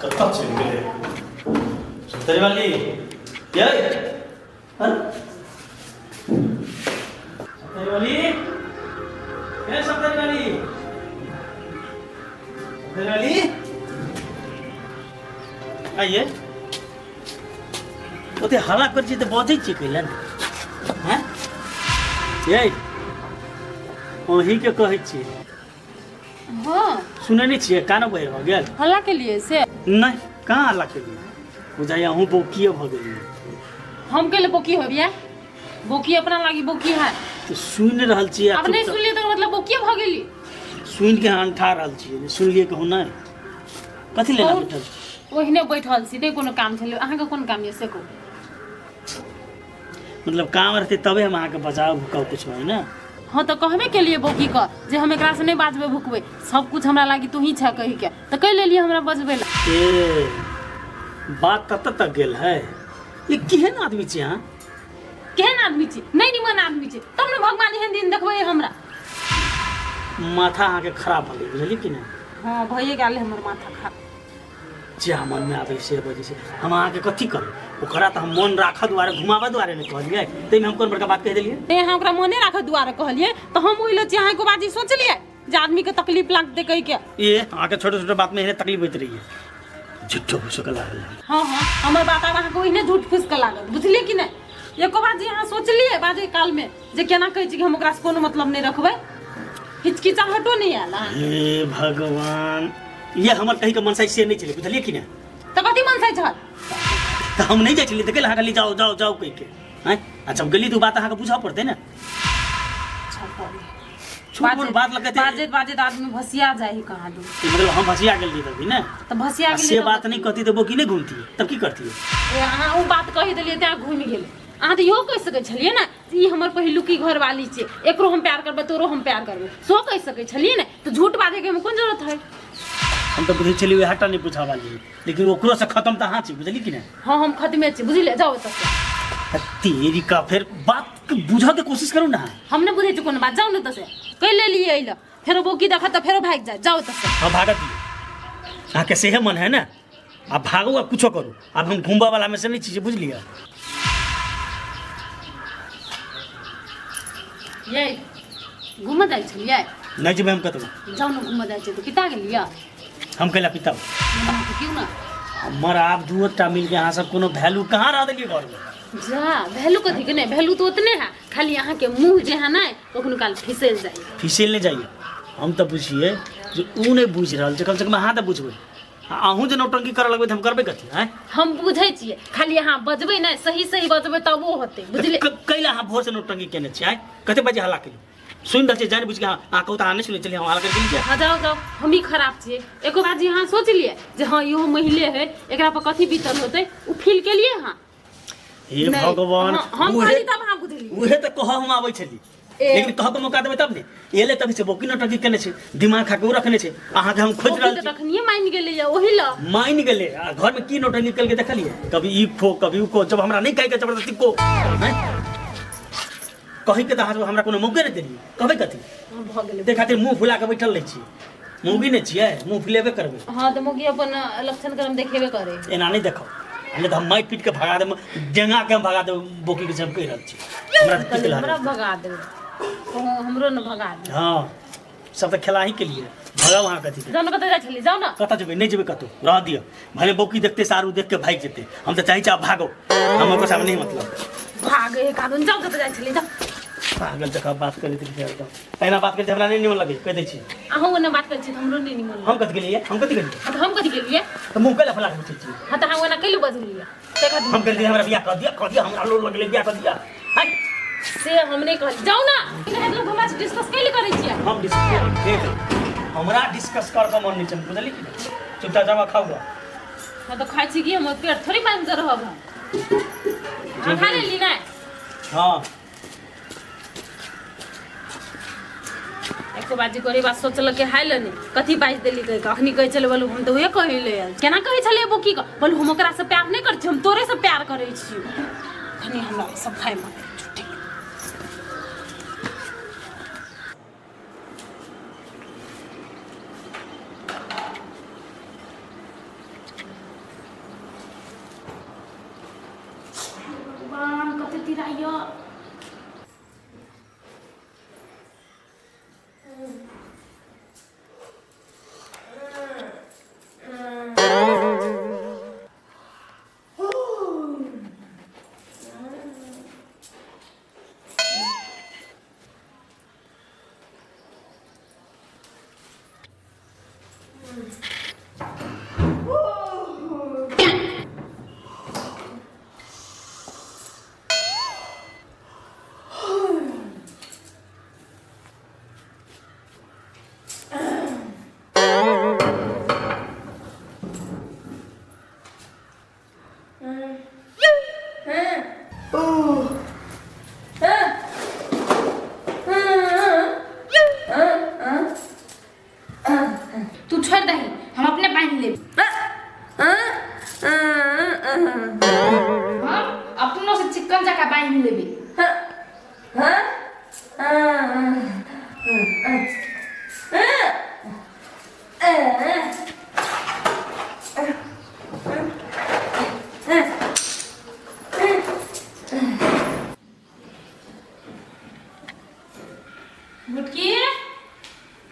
कतऽ चलि गेलै सप्तरी वाली यै अरे सप्तरी वाली ए सप्तरी वाली सप्तरी वाली आइए ओते हल्ला करै छियै तऽ बजै छियै कैला ने हैं यै अहीँके कहै छियै हाँ सुनै नहि छियै कान बहि भऽ गेल हल्ला के लिए से नहि कहाँ हल्ला केलियै बुझाइए अहूँ बौकिए भऽ गेलियै हम के लिए बोकी हो बिया बोकी अपना लागी बोकी है तऽ सुनि रहल छियै आ अब नहीं चुपचाप सुनलिए तो मतलब बोकी भ गेली सुनि के अहाँ अंठा रहल छियै नहि सुनलियै कहूँ नहि कथी लेना कहू। बैठल छी? ओहिने बैठल छी नहि कोनो काम छलै अहाँके कोन काम यऽ से कहू मतलब काम रहतै तबे हम अहाँके बजाउ भुकाउ कुछ है ने हाँ तऽ कहबे केलिए बौकी के जे हम एकरा से नहीं बाजबै भुकबै सब कुछ हमरा लागी तू ही छह कही के तऽ कहि लेलिए हमरा बजबै ला ए बात कतऽ तक गेल है ये केहन आदमी छी अहाँ केहन आदमी छी नहीं निमन आदमी छी तब ने भगवान एहन दिन देखबै हमरा माथा अहाँके खराब भऽ गेल बुझलियै कि नहि हाँ भइए गेल हमर माथा खराब जे मन में आबै से बजै छै हम अहाँके कथी कहबै ओकरा तऽ हम मन राखऽ दुआरे घुमाबऽ दुआरे नहि कहलियै ताहिमे हम कोन बड़का बात कहि देलियै ते अहाँ ओकरा मने राखऽ दुआरे कहलियै तऽ हम ओहि लए अहाँ एको बाजी सोचलियै जे आदमीके तकलीफ लागतै कहि के ए अहाँके छोटे छोटे बातमे एहने तकलीफ होइत रहियै झूठो फूसके लागल है हाँ हाँ हमर बात आब अहाँके ओहिने झूठ फूस के लागत बुझलियै कि नहि एको बात जे अहाँ सोचलियै बाजै कालमे जे केना कहै छी कि हम ओकरासँ कोनो मतलब नहि रखबै हिचकिचाहटो नहि आयल अहाँ हे भगवान ये हमर कहीं के मनसाई से नहीं चले बुझलिए कि नहीं तऽ कथी मनसाइ छल तऽ हम नहीं जाइ छलियै तऽ अहाँ कहली जाओ जाओ जाओ कहि के आँय अच्छा हम गेली तऽ ओ बात अहाँके बुझऽ पड़तै ने छोट मोट बात लगते बाजैत बाजैत आदमी भसिया जाइ है कहाँ दू मतलब हम भसिया गेलियै तभी ने तऽ भसिया आ गेलियै से तऽ बात नहीं कहती तऽ बोकी नहीं घूमती तब की करती ए, अहाँ ओ बात कहि देलियै तेँ घुमि गेलै अहाँ तऽ इहो कहि सकै छलियै ने जे ई हमर पहिलुकी घरवाली छै एकरो हम प्यार करबै तोरो हम प्यार करबै सेहो कहि सकै छलियै ने तऽ झूठ बाजैके हम कोन जरूरत है हम तऽ बुझै छलियै वएह टा नहि बुझऽ वाली है लेकिन ओकरो से खत्म तऽ अहाँ छी बुझली कि नहि हाँ हम खत्मे छी बुझलियै जाउ एतऽ से तेरी का फेर बात के बुझऽ के कोशिश करू ना हम नहि बुझै छी कोनो बात जाउ ने एतऽ से कहि लेलियै अइला फेरो बौकी देखत तऽ फेरो भागि जाय जाउ एतऽ से हाँ भागत दियौ अहाँके सेहे मन है ने आब भागू आ कुछो करू आब हम घुमबऽ वाला में से नहीं छी बुझलियै ये घूमऽ जाइ छलियै नहीं जेबै हम कतबो जाउ ने घूमऽ जाइ छै तऽ पिता गेलियै हम कैला पिताब क्यों ना हमर आब दू टा मिलके अहाँ सब कोनो वैल्यू कहाँ रह देलियै घरमे जा वैल्यू कथी के नहीं वैल्यू तऽ ओतने है खाली अहाँके मुँह जे है ने कखनो काल फिसल जाइ फिसल नहि जाइए हम तऽ बुझियै जे उ नहि बुझि रहल छै कमसँ कम अहाँ तऽ बुझबै आ अहूँ जे नौटंकी करऽ लगबै तऽ हम करबै कथी आँय हम बुझै छियै खाली अहाँ बजबै नहि सही सही बजबै तबो होतै बुझलियै कैला अहाँ भोरसँ नौटंकी केने छियै आँय कते बजे हल्ला केलियै सुनि रहल छियै जानि बुझि के अहाँ अहाँ कहू तऽ अहाँ नहि सुनै छलियै हम हल्ला करि केलियै हाँ जाओ जाओ हम ही खराब छियै एको बार जी अहाँ सोचलियै जे हाँ इहो मैले है एकरा पर कथी बीतल होतै ओ फील केलियै अहाँ हे नहि, भगवान हाँ, हम उहे कहली तब अहाँ बुझलियै उहे तऽ कहऽ हम आबै छली ए। लेकिन कहऽ के मौका देबै तब ने एले तभी से बोकी नौटंकी केने छै दिमाग खा के ओ रखने छै अहाँके हम खोजि ओकी रहल तऽ छी तखनिये मानि गेलैया ओही लए मानि गेलै आ घरमे की नौटंकी केलकै देखलियै कभी ई खो कभी ऊ खो जब हमरा नहि कहैके जबरदस्ती को आँय? कहैके तऽ अहाँ सब हमरा कोनो मौके नहि देलियै कहबै कथी हाँ, भऽ गेलै ताहि खातिर मुँह फुला कऽ बैठल रहै छियै मौगी नहि छियै मुँह फुलेबे करबै हाँ तऽ मौगी अपन लक्षण क्रम देखेबे करे एना नहि देखब नहि तऽ हम मारि पीट के भगा देब डेंगा के हम भगा देब बोकी के हम कहि रहल छी हमरा तऽ पीट हमरा लागल भगा देबै कहूँ हमरो ने भगा देबै हँ सब तऽ खेला ही के लिए भगाउ अहाँ कथी के जाउ ने कतऽ जाइ छलियै जाउ ने कतऽ जेबै नहि जेबै कतौ रह दिअ भले बौकी देखते सारू देख के भागि जेतै हम तऽ चाहै छी आब भागो हम ओकर सामने नहीं मतलब भागे एक आदमी जाउ कतऽ जाइ छलियै जाउ पागल जकाँ बात करैत रहै एकदम एना बात करैत हमरा नहि निमन लगै कहि दै छी अहूँ ओने बात करै छी तऽ हमरो नहि निमन हम कथी गेलियै हम कथी गेलियै तऽ हम कथी गेलियै तऽ मुँह कैला फुला के बैठल छियै हाँ तऽ अहाँ ओना कैले बजलियै ताहि खातिर हम कहलियै हमरा बियाह कऽ दिअ कऽ दिअ हमरा लोल लगलै बियाह कऽ दिअ हट से हम नहि कहली जाउ ना मतलब हमरा से डिस्कस कैले करै छियै हम डिस्कस देख हमरा डिस्कस कर के मन नहि छै बुझली कि नहि चुपचाप जाओ खाउ ग हाँ तऽ खाइ छी कि हमर पेट थोड़ी बान्हि कऽ रहब हम अहाँ खा लेली नहि हाँ एको बात जे गरीब बात सोचलक कि हाय लेने कथी बाजि देली कहि कऽ अखनी कहै छलै बोलू हम तऽ उहे कहै ले आयल केना कहै छलै बोकी कऽ बोलू हम ओकरासँ प्यार नहि करै छी हम तोरेसँ प्यार करै छी कनी हमरा सब खाइ मे झूठे तिराइयो। तू छोड़ दही, हम अपने बांध लेब। हम अपनों से चिकन जका बांध लेबे। गुटकी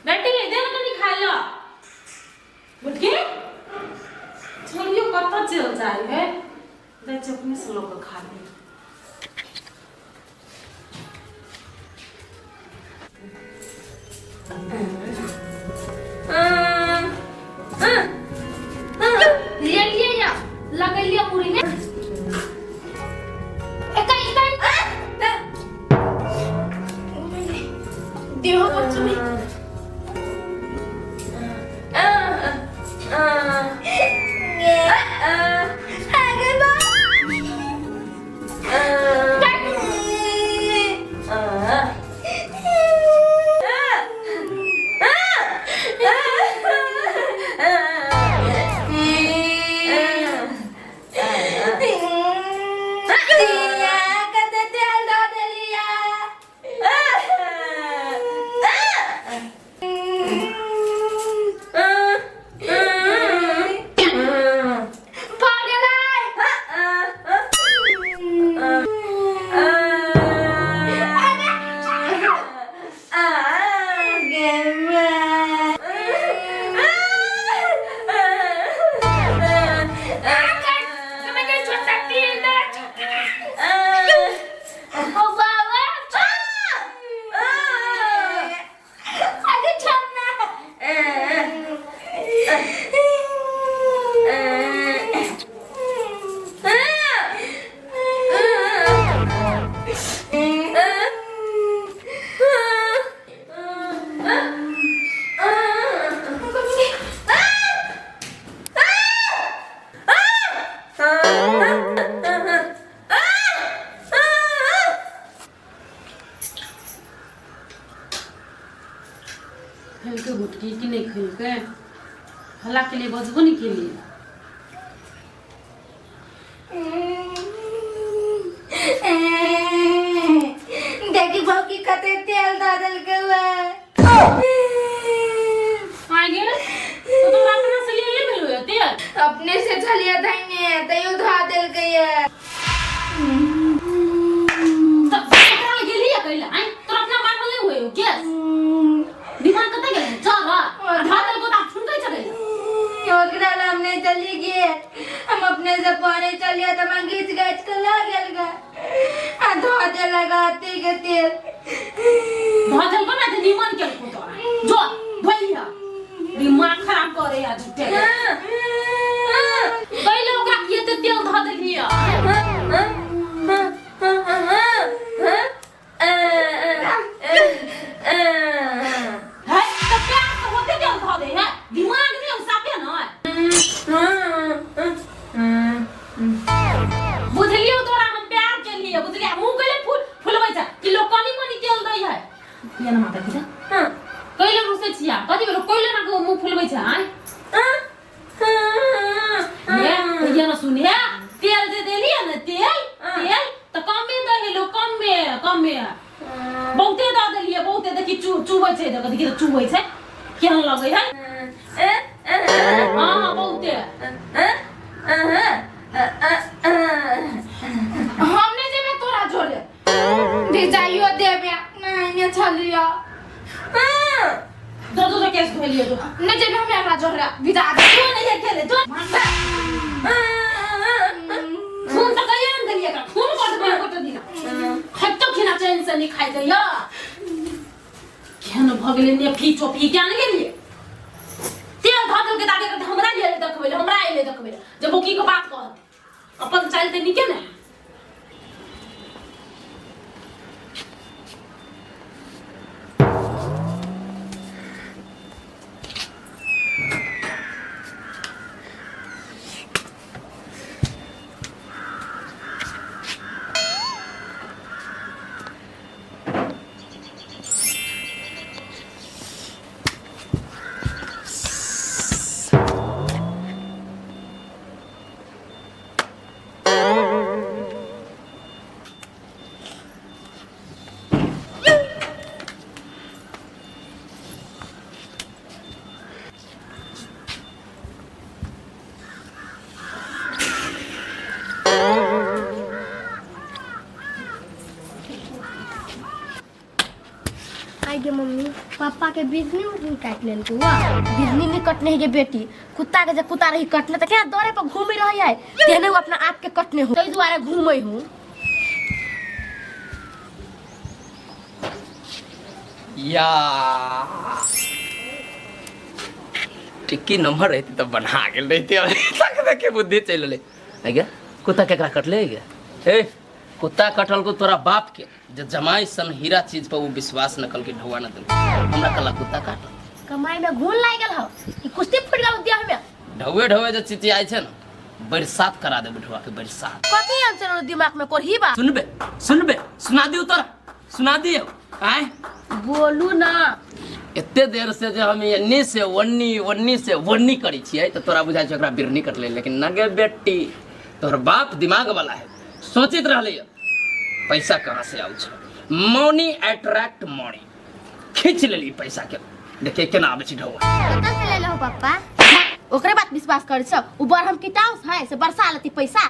बेटी दे ना कनी खाइ ल। गुटकी छोड़ियो कतऽ चलि जाइ है, दै छै अपने से लऽ कऽ खा ली। ले लिए या लगलिए पूरी में एका एका देह पर चुमी। खेलकै भुटकी कि नहि खेलकै? हल्ला के लिए बजबो नहि केलियै। देखी भौकी कते तेल दऽ देलकै। आ गेल तो तोरा अपना से लिए भेलो है तेल? अपने से छलिए धैने तैयो धऽ देलकै। तऽ एकरा लग गेलियै कैला? आँय, तोरा अपना मारल नहि हुए हो केस? दिमाग कतऽ गेल? चल आ धऽ देलको तऽ आब ठुनकै छलै। ओकरा लए हम नहि चली गेल, हम अपने से पढ़े चलिए तऽ हमरा घीच घाच के लऽ गेल गे आ धऽ देलक अते के तेल। धऽ देलको ने तऽ निमन केलको तोरा। जो धोइया, दिमाग खराब करे आ झूठे के। कैले ओकरा किए ते तेल धऽ देलियै? है तऽ प्यार तऽ होते तेल धऽ दे है, दिमाग नहि साफे न। बुझलियौ तोरा हम प्यार केलियै, बुझलियै? मुँह कैले फूल फुलबै छै कि लोग कनी मनी तेल दै है? ये ना माता पिता कैले रुसै छिया? कथी भेलो? कैले ना मुँह फुलबै छै? आँय, ये ये ना सुन, हे तेल जे देलियै ने, तेल तेल तऽ कमे दै है लोग, कमे कमे। बहुते दऽ देलियै, बहुते। देखी चुबै छै, देख देखी तऽ चुबै छै, केहन लगै है। हाँ, बहुते। हम नहि जेबै तोरा जोर। छलिया। जो जो जो केस धोलियो जो। नहि जेबै हमरा एकरा जोहरा भिजा दे। जो नहीं है खेले जो। खून तऽ कहियो ने देलियै एकरा, खून कऽ देबै गोटे दिना। खैतो खिना चैन से नहीं खाइ दैया। केहन भऽ गेलै नेफी चोफी ज्ञान गेलियै। तेल धऽ देलकै दादी के हमरा लिए देखबै हमरा एलै देखबै जे बोकी के बात कहत अपन चालि तऽ नीके ने। आई गे मम्मी, पापा के बिजली उजली काटि लेलकै। वाह, बिजली नहीं कटने है गे बेटी। कुत्ता के जे कुत्ता रही कटने तऽ केना दौड़े पर घूमे रही है, तेहने वो अपना आप के कटने हो, ताहि दुआरे घूमे हूँ। या टिक्की नंबर रहती तब बना गेल रहती। अभी तक देखे बुद्धि चलि रहलै। आगे कुत्ता केकरा कटले गे? ए कुत्ता कटल को तोरा बाप के जे जमाई सन हीरा चीज पर वो विश्वास न कल के ढौआ न देल हमरा कला कुत्ता काटल। कमाई में घून लागि गेल हौ कि कुश्ती फुटि गेल देह में। ढौए ढौए जे चिचियाइ छै ने बरसात करा देबै ढौआ के बरसात। कथी आन चलल दिमाग में कोरही बा? सुनबे सुनबे सुना दियौ तोरा सुना दियौ आय बोलू ना। एते देर से जे हम एन्नी से ओन्नी ओन्नी से ओन्नी करै छियै तऽ तोरा बुझाइ छै ओकरा बिरनी कटलै, लेकिन न गे बेटी तोहर बाप दिमाग वाला है, सोचित रहलै पैसा कहाँ से आउ छै। मनी अट्रैक्ट मनी, खींच लेली पैसा के। देखिए केना आबै छै ढौआ। कतऽ से लेलहो पप्पा? ओकरे बात विश्वास करै छौ? उ बड़ हम किटाउस है से बरसा लेती पैसा।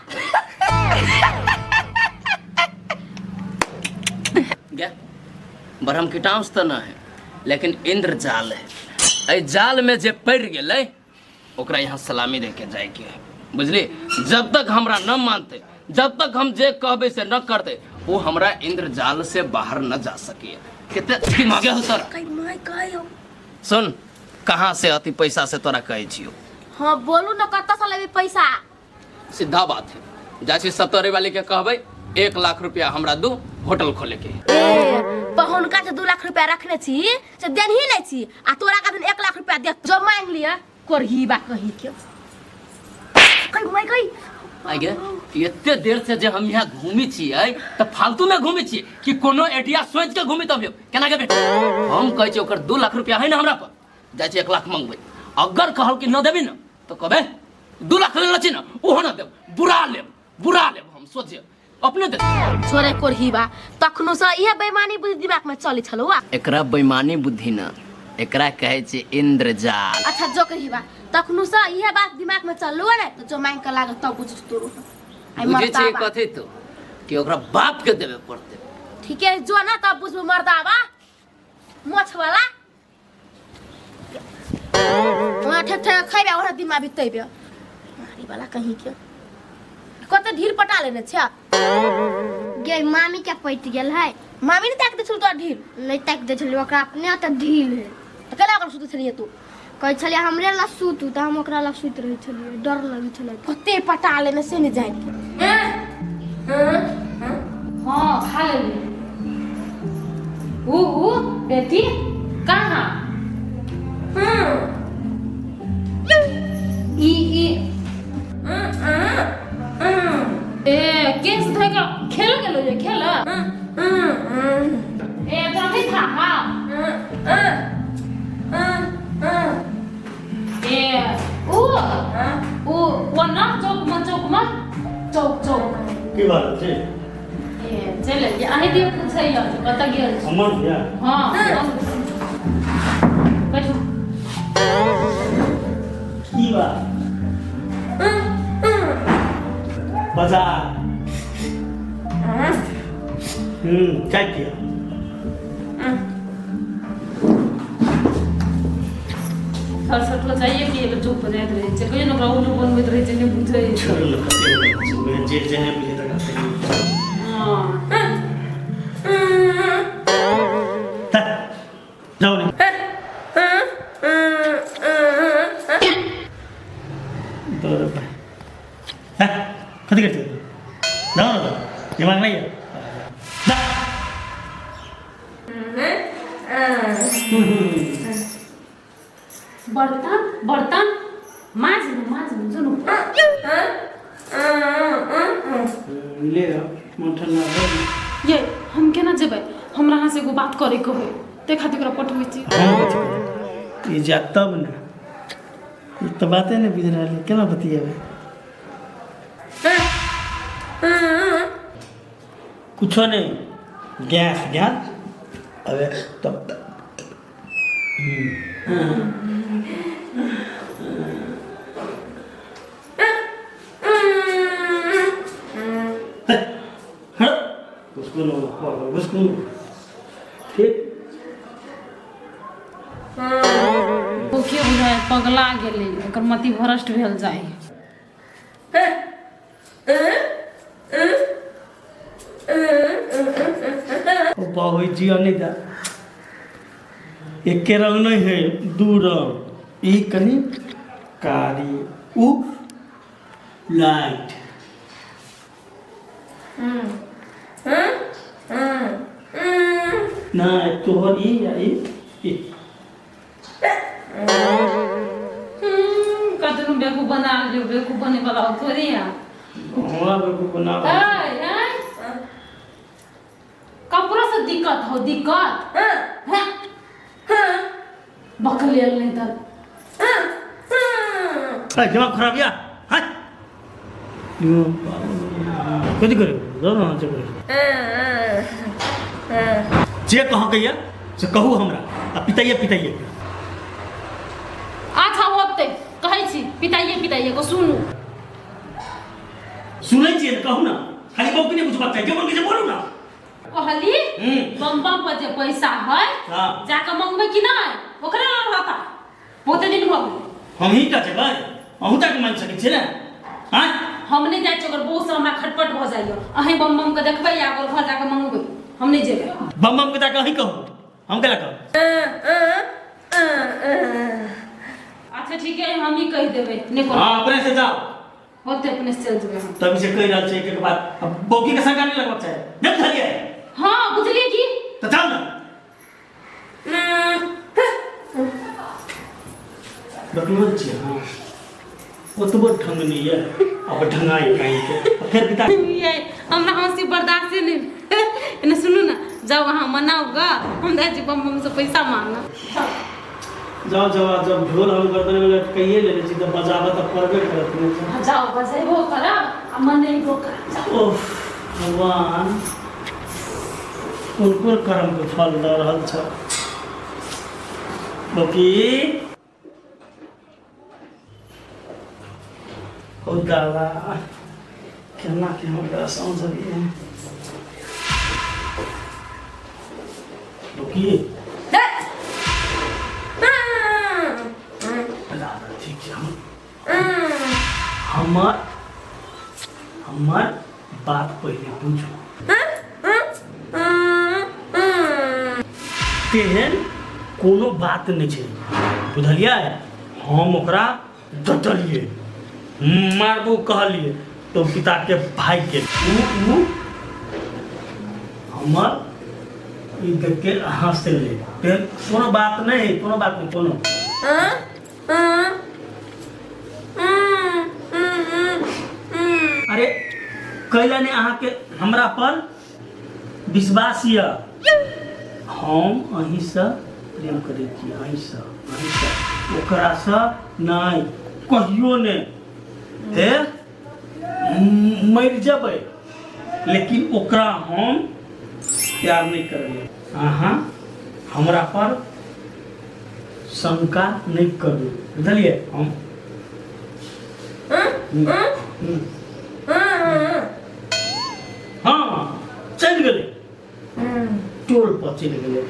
गे बरहम कीटांश तऽ न है लेकिन इंद्रजाल है। एहि जाल में जे पड़ि गेलै ओकरा यहाँ सलामी दे के जाय के है, बुझली? जब तक हमरा न मानते, जब तक हम जे कहबै से न करते, वो हमरा इंद्रजाल से बाहर न जा सके। कते दिमागे हो तोरा। सुन कहाँ से अति पैसा से तोरा कहै छियो। हाँ बोलू न कतऽ से लेबै पैसा? सीधा बात है, जाइ छी सतरे वाली के कहबै 1 लाख रुपया हमरा दू होटल खोले के। ए पहुनका से 2 लाख रुपया रखने छी से देनही नै छी आ तोरा का दिन 1 लाख रुपया दे जो मांग लिया कोरही बा कही के कही माय कही। आगे एते देर से जे हम यहाँ घूमी छियै त फालतू में घूमी छियै कि कोनो एडिया सोच के घूमी तब केना के बेटा? हम कहै छियै ओकर 2 लाख रुपया है ना हमरा पर, जाइ छियै 1 लाख मंगबै। अगर कहल कि न देबी न तो कहबै 2 लाख लेने छी न ओहो न देब, बुरा लेब बुरा लेब हम सोचे अपने दे छोरे कोरही बा तखनो से इहे बेईमानी बुद्धि दिमाग में चलै छलो वा। एकरा बेईमानी बुद्धि न, एकरा कहै छै इंद्रजाल। अच्छा जो कही बा तखनो से इहे बात दिमाग में चललो ने तो जो मांग के लागत तब बुझ तोरो। आई बुझै छै मर्दाबा। कथी तो कि ओकरा बाप के देबे पड़तै। ठीक है जो ना तब बुझबो मर्दाबा मोछ वाला। वहाँ ठेक ठेक खैबे ओहरा दिनमा बितैबे मारी वाला कहीं के कते ढील पटा लेने छै। गे मामी के पटि गेल है। मामी ने ताक दे छल तोरा ढील? नहीं ताक दे छल, ओकरा अपने ओतऽ ढील है। तऽ केना ओकरा सुतै छलियै तू? कहै छलियै हमरे ला सुतू तऽ हम ओकरा लग सुति रहै छलियै, डर लगै छलै। कते पटा लेने से नहि जानि। हाँ खा लेली। ऊ बेटी कहाँ? ई ई ए केस धोइ के खेल गेलो जे खेल। ए तोरा नहीं था हा? ए ऊ ऊ वो ना चौक में चौक में चौक चौक की बात छै? ए चल ये अहीं दिया पूछै या जे कतऽ गेल छी? हमर भैया? हाँ बैठू। की बात? बाजार चाय पिया। सरसठो चाहिए कि ये चुप हो जाइत रहै छै कहियो ने ओकरा उल्लू बनबैत रहै छै नहि बुझै छै। छोड़ू ने, कते नहि छै, जे जे नहि बुझे तकरा से नहि। हँ जाओ ने दो रुपये हैं कथी करते हो जाओ ना तो दिमाग नहीं है जा। बर्तन बर्तन माज न माज न जो न ले मन ठंडा हो ये हम केना जेबै हमरा अहाँ से एगो बात करे के होय ते खातिर ओकरा पठबै छी। हम कथी करबै? ई जा तब ने ई तऽ बाते नहि बुझि रहल है, केना बतियेबै कुछो नहीं गैस गैस अबे तब घुसकुन ठीक भूखे बुझाय पगला गेलै ओकर मति भ्रष्ट भेल जाइ। ओ बाबू जिया नहीं दा एके रंग नहीं है दू रंग ई कनी कारी उ लाइट नहीं तोहर ई या ई ई कतनो बेवकूफ बना लियो बेवकूफ बने वाला हो थोड़ी है। हमरा बेवकूफ बना ऐ ऐ कपड़ो से दिक्कत हो दिक्कत हैं बकलेल नहीं तर ए दिमाग खराब या हैं कथी करे दोनों हाथ से करे जे कह के या से कहू हमरा आ पिताइए पिताइए। अच्छा होते कहै छी पिताइए पिताइए को सुनू। सुनै छियै ने कहू ना खाली बौकी नहीं बुझबाक चाही जे मन के जे बोलू ना। कहली बम बम पर जे पैसा है हाँ। जाके मंगबै कि नहीं ओकरे लग रहता बहुते दिन भऽ गेल। हम ही का जेबै अहूँ जाके मांगि सकै छियै ने आँय। हम नहीं जाइ छी ओकर बहुत से हमरा खटपट भऽ जाइए अहीं बम बम के देखबै या ओकर घर जाके मंगबै हम नहीं जेबै। बम बम के जाके अहीं कहू हम केला कहू। अच्छा ठीक है हम ही कहि देबै नहीं कोनो हाँ अपने से जाओ होते अपने से चल जेबै हम। तभी से कहि रहल छै एक एक बात अब बौकी के शंका नहीं लगबाक चाही नहीं बुझलियै। हाँ बुझलियै की तऽ जाउ ने बकलोल छियै हाँ ओतबो ढंग नहीं है अब ढंगाई कहीं के फिर पिता ये हमरा हंसी बर्दाश्त नहीं एने सुनू ना जाओ वहाँ मनाओ गा हम जाइ छी बम बम से पैसा मांगा। जाओ जाओ जब ढोल हम गर्दन में लटकाइए लेने छी तब बजाबऽ तऽ पड़बे करत ने। जाओ बजेबो करब आ मनेबो करब जाओ। ओह भगवान कोन कोन कर्म के फल दऽ रहल छ बकी ओ दादा केना के हमरा समझलिए बकी दादा ठीक छै हम हमर हमर बात पहिले बुझू तेहन कोनो बात नहि छै बुझलियै। हम ओकरा डटलियै मारबो कहलियै तो पिताके भागि गेल उ हमर ई देख के हँसलै तेहन कोनो बात नहि कोनो बात नहि कोनो। अरे कैला ने अहाँके हमरा पर विश्वास यऽ हम अहीँसँ प्रेम करै छी अहीँसँ अहीँसँ ओकरासँ नहि कहियो नहि हे मरि जेबै लेकिन ओकरा हम प्यार नहि करबै। अहाँ हमरा पर शंका नहि करू बुझलियै। हम हाँ चलि गेलै टोल पर चलि गेलै।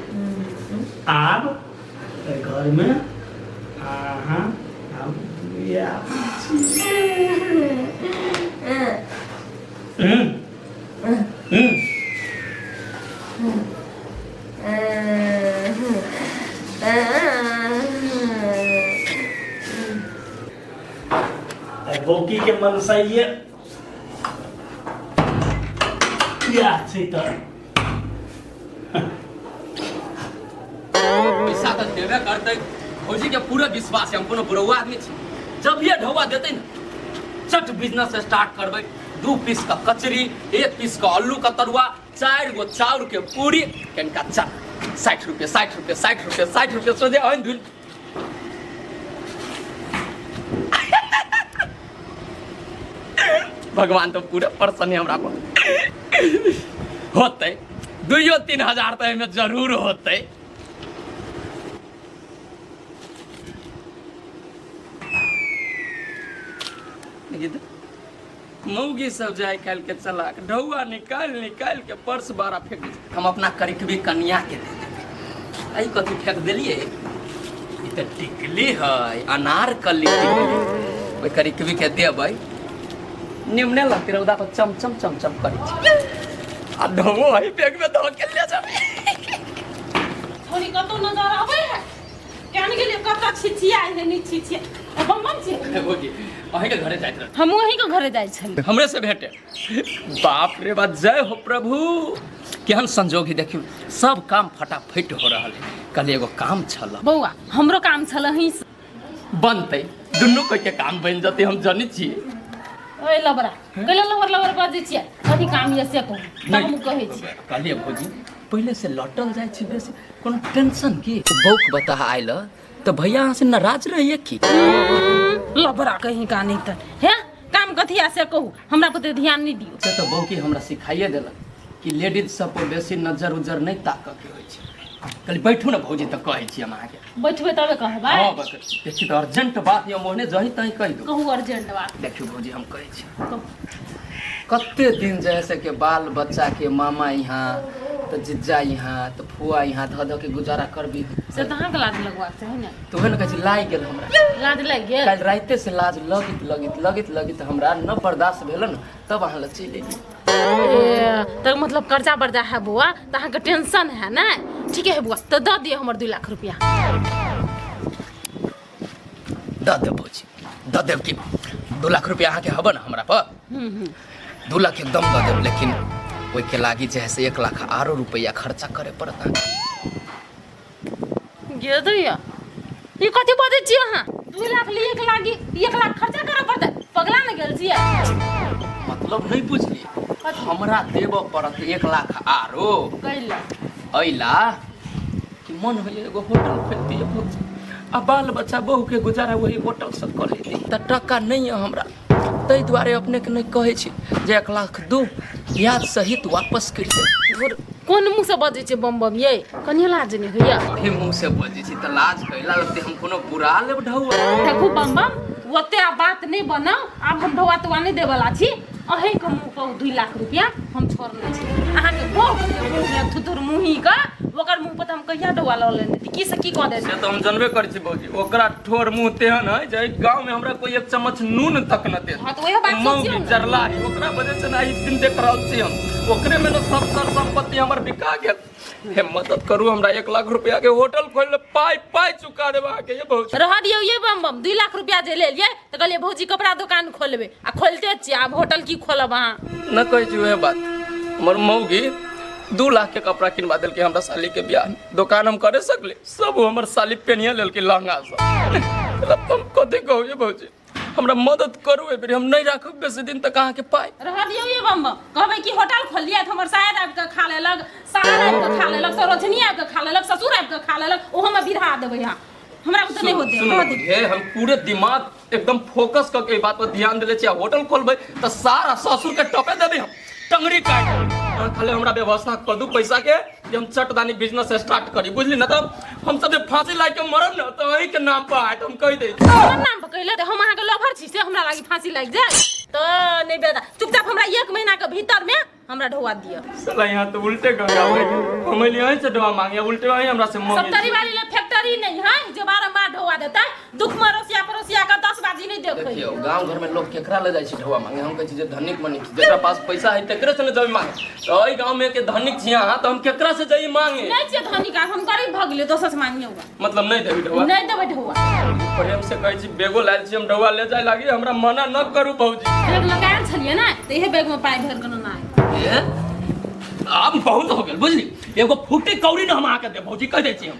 आब एहि घरमे अहाँ या हम्म हम्म बौकी के मनसाइए इएह छै तऽ पैसा तऽ देबे करतै भौजी के पूरा विश्वास है हम कोनो बुढ़ौआ आदमी छी जब भी ढौआ देतै ने चट बिजनेस स्टार्ट करबै 2 पीस का कचरी 1 पीस का आलू का तरुआ 4 गो चाउर के पूरी कनिका चना 60 रुपये 60 रुपये 60 रुपये 60 रुपये सोझे आनि धुल भगवान तो पूरा प्रसन्न है हमरा पर होतै 2-3 हजार तऽ एहिमे जरूर होतै। देखिए तऽ, मौगी सब जे आइ काल्हि के चलाक ढौआ निकालि निकालि के पर्स बारा फेंक दै छै। हम अपना करिकबी कनिया के दे देबै। एहि कथी फेंक देलियै? ई तऽ टिकली है अनार कली टिकली। ओहि करिकबी के देबै निमने लगतै रौदा पर चम चम चम चम करै छै आ ढौओ है बैग में धऽ के ले जाबै। छोरी कतौ नजर आबै है केहन गेलियै कतऽ छिछिया है नहीं छिछिया बम बम छी। भौजी अहींके घरे जाइत रह। हम अहींके घरे जाइ छली। हमरे से भेटे। बाप रे बाप जय हो प्रभु केहन संजोग है देखियौ सब काम फटाफट हो रहल है। कल एगो काम छल बौआ हमरो काम छल अहीं से। बनतै दुनू कोई के काम बनि जतै हम जनै छियै। ओए लबरा कैला लबर लबर बाजै छियै कथी काम यऽ से कहू तऽ हम कहै छी। कहलियै भौजी पहिले से लटल जाइ छी बेसी कोनो टेंशन की बौक बता आयल तऽ भैया अहाँ से नाराज रहिए की? लबरा कहीं का नहीं तऽ हे काम कथी आ से कहू हमरा पर ध्यान नहीं दियौ। से तऽ बौकी हमरा सिखाइए देलक कि लेडीज सब पर बेसी नजर उजर नहीं ताकऽ के होइ छै। कहली बैठू ने भौजी तऽ कहै छी हम अहाँके। बैठबै तबे कहबै। हँ बस देखियौ तऽ अर्जेंट बात यऽ मोहने जही तही कहि दू। कहू अर्जेंट बात। देखियौ भौजी हम कहै छी कते दिन जे है से के बाल बच्चा के मामा यहाँ तऽ जीजा यहाँ तऽ फुआ यहाँ धऽ धऽ के गुजारा करबी। से तऽ अहाँके लाज लगबाक चाही ने। तऽ उहे ने कहै छी लागि गेल हमरा। लाज लागि गेल? काल्हि रातिए से लाज लगैत लगैत लगैत लगैत हमरा न बर्दाश्त भेल ने तब अहाँ लग चलि एलियै। तऽ मतलब कर्जा बर्जा है बौआ तऽ अहाँके टेंशन है ने? ठीके है बौआ तऽ दऽ दिअ हमर 2 लाख रुपया। दऽ देब भौजी दऽ देब कि 2 लाख रुपया अहाँके हबे ने हमरा पर 2 लाख एकदम दऽ देब लेकिन ओहिके लागी जे है से 1 लाख आरो रुपया खर्चा करे पड़त अहाँके। गे दैया ई कथी बजै छियै अहाँ? 2 लाख लिए के लागी 1 लाख खर्चा करऽ पड़तै पगला ने गेल छियै? मतलब नहीं बुझलियै हमरा देबऽ पड़त 1 लाख आरो। कैला? अइला कि मन होइए एगो होटल खोलि दियै भौजी आ बाल बच्चा बहू के गुजारा वही होटल से कऽ लेती। तऽ टका नहीं है हमरा ताहि दुआरे अपने के नहीं कहै छी जे 1 लाख दू ब्याज सहित वापस करि देब। कोन मुँह से बजै छियै बम बम यै कनियो लाज नहि होइए? अही मुँह से बजै छी तऽ लाज कैला लगतै हम कोनो बुरा लेब ढौआ। देखू बम बम ओते आब बात नहि बनाउ आब हम ढौआ तौआ नहि देबऽला छी अहीँके मुँह पर 2 लाख रुपया हम छोड़ने छी। अहाँके बहु थुथुर मुँही के ओकर मुँह पर तऽ हम कहिया ढौआ लऽ लेने छी की से की कऽ देतै? से तऽ हम जनबे करै छी भौजी ओकरा ठोर मुँह तेहन है जे गाँव में हमरा कोई 1 चम्मच नून तक न देत। हाँ तऽ वएह बात सोचियौ ने। जरला है ओकरा वजह से ना ई दिन देख रहल छी हम ओकरे में न सब सर संपत्ति हमर बिका गेल। हे मदद करू हमरा 1 लाख रुपया के होटल खोल ले पाई पाई चुका देब अहाँके ये भौजी। रह दियौ ये बम बम 2 लाख रुपया जे लेलियै तऽ कहलियै भौजी कपड़ा दोकान खोलबै आ खोलते छियै आब होटल की खोलब अहाँ? न कहै छी उएह बात हमर मौगी 2 लाख के कपड़ा किनवा देलकै हमरा साली के ब्याह में। दोकान हम करे सकले सब हमर साली पेनिया लेलकै लहंगा सब। हम कथी कहू ये भौजी हमरा मदद करू एहि बेर हम नहीं राखब बेसी दिन तक अहाँके पाइ। रह दियौ ये बम बम कहबै कि होटल खोललियै तऽ हमर सायर आबि कऽ खा लेलक सार आबि कऽ खा लेलक सरोजनी आबि कऽ खा लेलक ससुर आबि कऽ खा लेलक ओहोमे बिरहा देबै अहाँ हमरा ओते नहि होतै। सुनू हे हम पूरे दिमाग एकदम फोकस कऽ के एहि बात पर ध्यान देले छी होटल खोलबै तऽ सारा ससुर के टपे देबै हम टंगड़ी काटि देबै। अहाँ खाली हमरा व्यवस्था कऽ दू पैसा के जे हम चटदानी बिजनेस स्टार्ट करी बुझली न तऽ हम सब जे फांसी लागि के मरब न तऽ अहीं के नाम पर आयत हम कहि दै छी। हमर नाम पर कहि ले हम अहाँके लभर छी से हमरा लागी फांसी लागि जाय तऽ नहि बेटा चुपचाप हमरा 1 महीना के भीतर में हमरा ढौआ दिअ। साला यहाँ तऽ उल्टे गंगा बहि गेल हम एलियै अहीं से ढौआ मांगे उल्टे अहीं हमरा से मांगे। सप्तरी वाली ले फैक्ट्री गाड़ी नहीं है जे बारम्बार ढोआ देतै। दुख में रसिया पड़ोसिया के 10 बाजी नहीं देखै। देखियौ, गांव घर में लोग केकरा ले जाइ छै ढौआ मांगे? हम कहै छी जे धनिक मनिक जेकरा पास पैसा है तेकरे से ने जइ मांगे। तऽ एहि गांव में के धनिक छी अहाँ, तऽ हम केकरा से जइ मांगे? नहीं छियै धनिक, आब हम गरीब भऽ गेलियै, दोसर से मांगियौ। मतलब नहीं देबी ढौआ? नहीं देबै ढौआ। प्रेम से कहै छी, बेगो लायल छी हम ढौआ ले जाय लागी, हमरा मना न करू भौजी। बैग लगायल छलियै ने, तऽ इहे बैग में पाइ भरि कऽ नेने आयल। ए, आब बहुत हो गेल बुझली। एगो फूटी कौड़ी न हम अहाँके देब भौजी, कहि दै छी हम।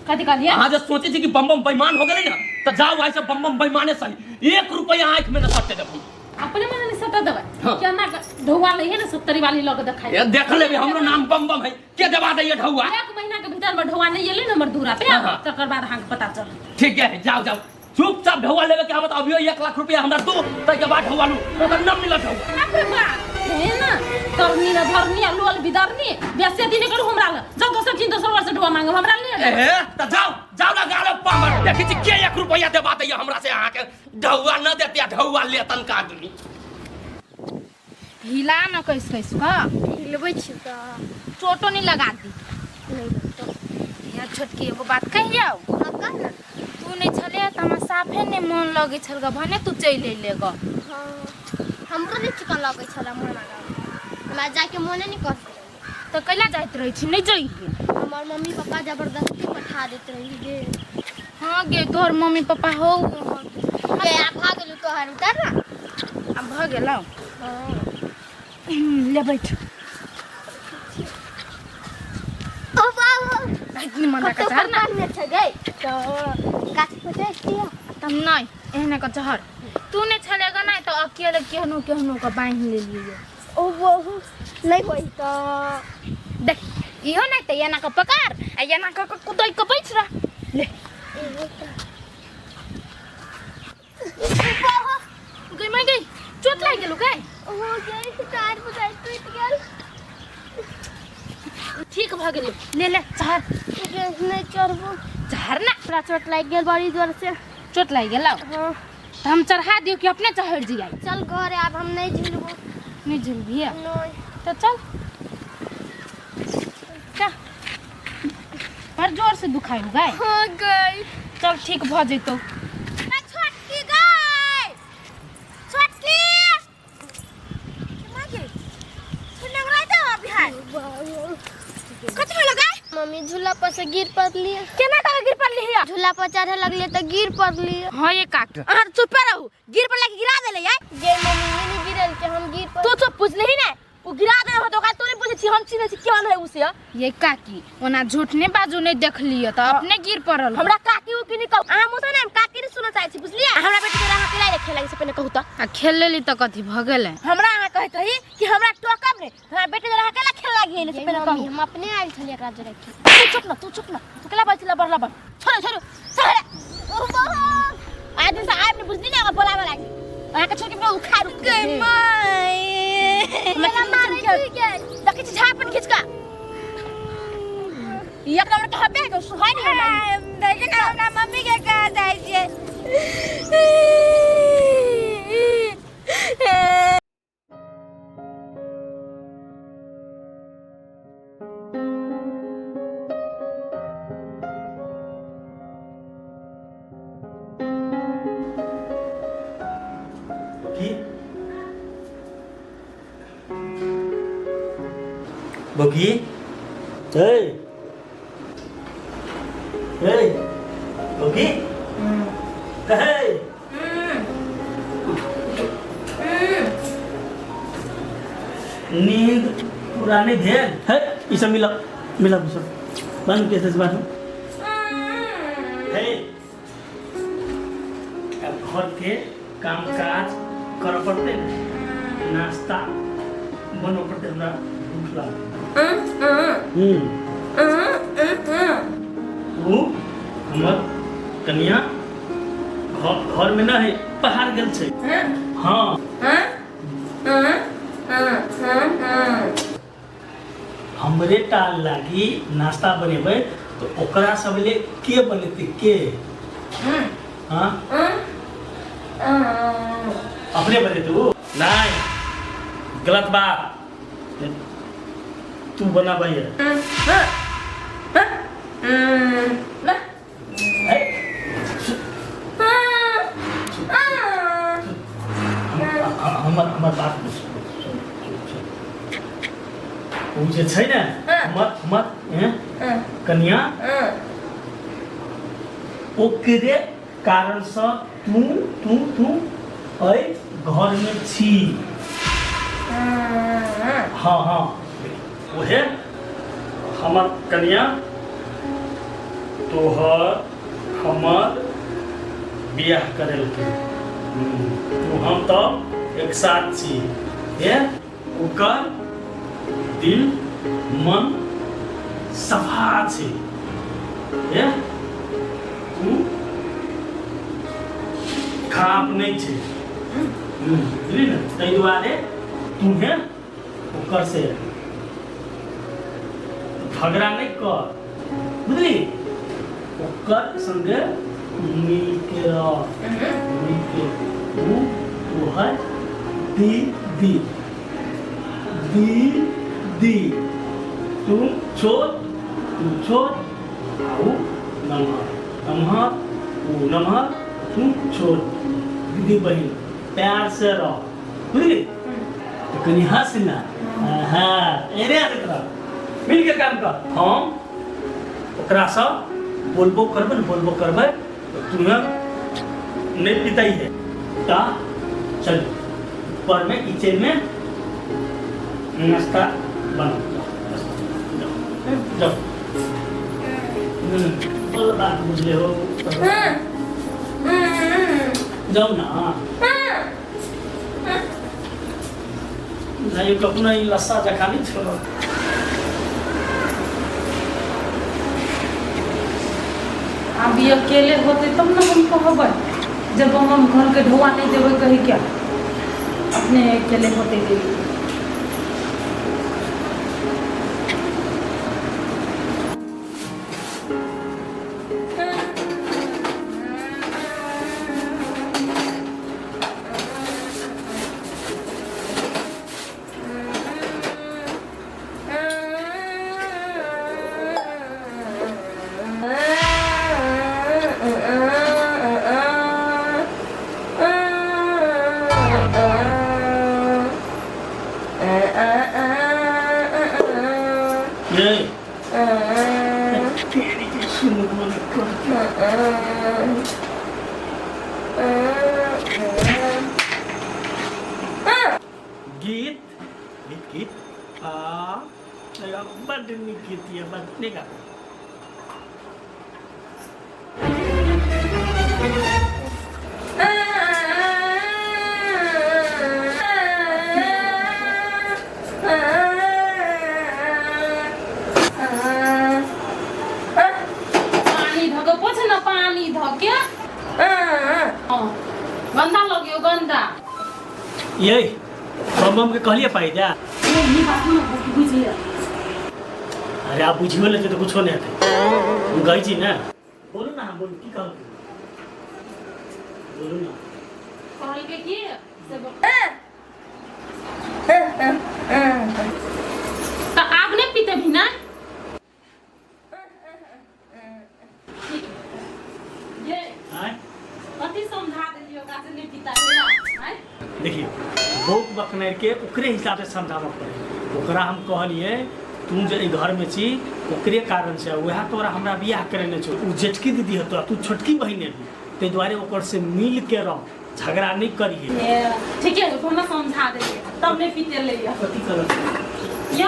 कथी कहलियै? अहाँ जे सोचै छी कि बम बम बेईमान हो गेलै ने, तऽ जाउ आइ से बम बम बेईमाने सही, 1 रुपैआ आँखि में न सटे देब हम। अपने मने नहीं सटा देबै। हाँ। केना ढौआ लइहे ने 70 वाली लऽ के देखाइ। ए, देख लेबै, हमरो नाम बम बम है, के दबा दैया ढौआ? 1 महीना के भीतर में ढौआ नहीं एलै ने हमर दूरा पे, हाँ, हाँ। तकर बाद अहाँके पता चलत। ठीक है, जाओ जाओ, चुपचाप ढौआ लेवे के आवत। अभियो 1 लाख रुपया हमरा दो, ताहिके बाद ढौआ लू, ओकर न मिलत ढौआ। बाप रे बाप, हे ना तरनी न धरनी आ लोल बिदरनी बेसे दिन करू हमरा ल। जाओ दोसर चिन दोसर वर्ष ढौआ मांगब हमरा ले। ए, त जाओ जाओ ना गालो पामर, देखै छी के 1 रुपया देबा दैया हमरा से। अहाँके ढौआ न देते, ढौआ लेतन का आदमी। हिला न कैस कैस का हिलबै छी तऽ चोटो नहीं लगा दी। नहीं लगतौ। यहाँ छोटकी एगो बात कहियौ? हाँ, कह ना। तू नहीं छले तऽ हमरा साफे नहीं मन लगै छल ग, भने तू चलि अयले ग। हाँ, हमरो नहीं चिकन लगै छल मन, हमरा जाके मोने नहीं कर। तऽ कैला जाइत रहै छी? नहीं जइहे। हमर मम्मी पापा जबरदस्ती पठा देत रही गे। हाँ गे, तोहर मम्मी पापा हो। गे, आब भऽ गेलौ तोहर, उतर ना। आब भऽ गेलौ? हाँ। ले बैठ। ओ बाबू, निमन कतौ का चहर ना। पर छै गई तऽ गाछ पर चढ़ दियौ। तब नहीं एहने का चहर। तू नहीं छलेगा नहीं तो अकेले केहनो केहनो का बान्हि लेलियै। ओ बहु नहीं होई तऽ देख, इहो नहीं तऽ एना के पकड़ आ एना के कुदै के बैठ रह। ले गई मैं गई, चोट लागि गेलौ गई। ओ गई, टायर बुझाइ टूटि गेल। ठीक भऽ गेलै, ले ले चहर। गे, नहीं चढ़बो। चहर ना। पूरा चोट लागि गेल बड़ी जोर से। चोट लागि गेलौ? हाँ। तऽ हम चढ़ा दियौ कि अपने चढ़ि जइयै? चल घर, आब हम नहीं झुलबो। नहीं झुलबियै? नहीं। तऽ चल चल, बड़ जोर से दुखाइ हो गई। हाँ गई। चल ठीक भऽ जैतौ। छोटकी गई, छोटकी कथी भेलो गई? मम्मी, झूला पर से गिर पड़ली। केना कर गिर पड़ली हिया? झूला पर चढ़े लगली तऽ गिर पड़ली। हाँ ये काकी, अहाँ चुप रहू, गिर पड़ला के गिरा देले यार? गे मम्मी, ई नहीं गिरल के, हम गिर तू चुप, बुझलही ने? ओ गिरा देले हो तो ओकरा तू नहीं बुझै छी, हम चिन्है छी केहन है उ से। ये काकी, ओना झूठ नहीं बाजू, नहीं देखलियै तऽ अपने गिर पड़ल। हमरा काकी उकी नहीं कहू अहाँ, मुँह से ने हम काकी नहीं सुनऽ चाहै छी, बुझलियै? हमरा बेटी के अहाँ केला खेला से पहिने कहू तऽ। आ खेल लेली तऽ कथी भऽ गेलै? हमरा अहाँ कहैत रही कि हमरा टोकब ने, हमरा बेटी द्वारा अहाँ केला खेल लागि गेलै से गे पहिने मम्मी, कहू। हम अपने आयल छलियै एकरा जोरे खेल। तू चुप ना, तू चुप ना, तू केला बाजै लबर लबर। छोड़ो छोड़ो छोड़ो, आइ दिन से आबि ने, बुझली ने? बोलाबऽ लागी अहाँके छोड़ के उखाड़ गई माय, हमरा मारै छी गे। देखै छी झापन खींच कऽ एक नंबर के हबे के सुहाई नहीं हमरा। देखे ना, हमरा मम्मी के कहा जाइ छियै। की बकी, ए ए बकी, हे, नींद पूरा नहीं भेल है। ई सब मिला मिला, सब बंद कैसे से बात हे। अब घर के काम काज करऽ पड़तै ने, नाश्ता बनबऽ पड़तै, हमरा भूख लागल। उ हमर कनिया घर घर में न है, बाहर गेल छै। हाँ, हमरे टा लागी नाश्ता बनेबै तऽ ओकरा सब ले के बनेतै के? हाँ, अपने बनेतै उ नहीं, गलत बात, तू बनाबै है। ए, हमर हमर बात बुझ ओ जे छै ने हमर हमर हैं, कनिया ओकरे कारणसँ तू तू तू एहि घरमे छी। हाँ हाँ, उहे हमर कनिया तोहर हमर बियाह करेलकै। तू हम तऽ एक साथ छी। हे ओकर दिल मन सफा छै। हे तू खराब नहि छै, बुझली ने? ताहि दुआरे तू हे ओकर से झगड़ा नहि कर, बुझली? ओकर संगे मिल के रह, मिल के। तू तोहर दीदी दीदी, तू छोट, तू छोट आ उ नमहर, नमहर उ नमहर, तू छोट, दीदी बहिन प्यार से रह, बुझली? तो कनी हंस ना। हाँ, एने हंसैत रह, मिल के काम कर। हम ओकरासँ बोलबो करबै ने, बोलबो करबै तऽ तुहे नहि पितै है। तऽ चल ऊपरमे किचनमे नाश्ता बनाउ, जाओ जाओ। बोल बात बुझले हो, जाऊ ना। नहीं कखनो ई लस्सा जकाँ नहि छोड़त। आब ई अकेले होते तब ने हम कहबै, जब हम घर के ढोआ नहीं देबै कही क्या अपने अकेले होते देली। ये गीत गीत गीत आ बड्ड नीक गीत यऽ, बड्ड नीक। पानी धके पोछ न, पानी धके। हाँ, गंदा लगियो गंदा। ये बम बम के कहलिए पाई जा। ई बात न बुझिए। अरे आप बुझियो लेते तो कुछो नहीं हेतै। हम कहै छी ने, बोलू ना, बोलू, की कहलकै बोलू ना। कहलकै की से तऽ आब नहि पीते भी ना। ये आँय? कथी समझा देलियै ओकरा से नहि पीता है, आँय? देखियौ, बौक बकनार के ओकरे हिसाब से समझाबऽ पड़े। ओकरा हम कहलिए तू जे एहि घरमे छी ओकरे कारण से, वएह तोरा हमरा बियाह करेने छौ। ओ जेठकी दीदी हेतौ, तू छोटकी बहिन हेबी, ताहि दुआरे ओकर से मिल के रह, झगड़ा नहीं करिए। ये, ठीके है, कोनो समझा देलियै तब नहि पीते लैया। कथी करत? ये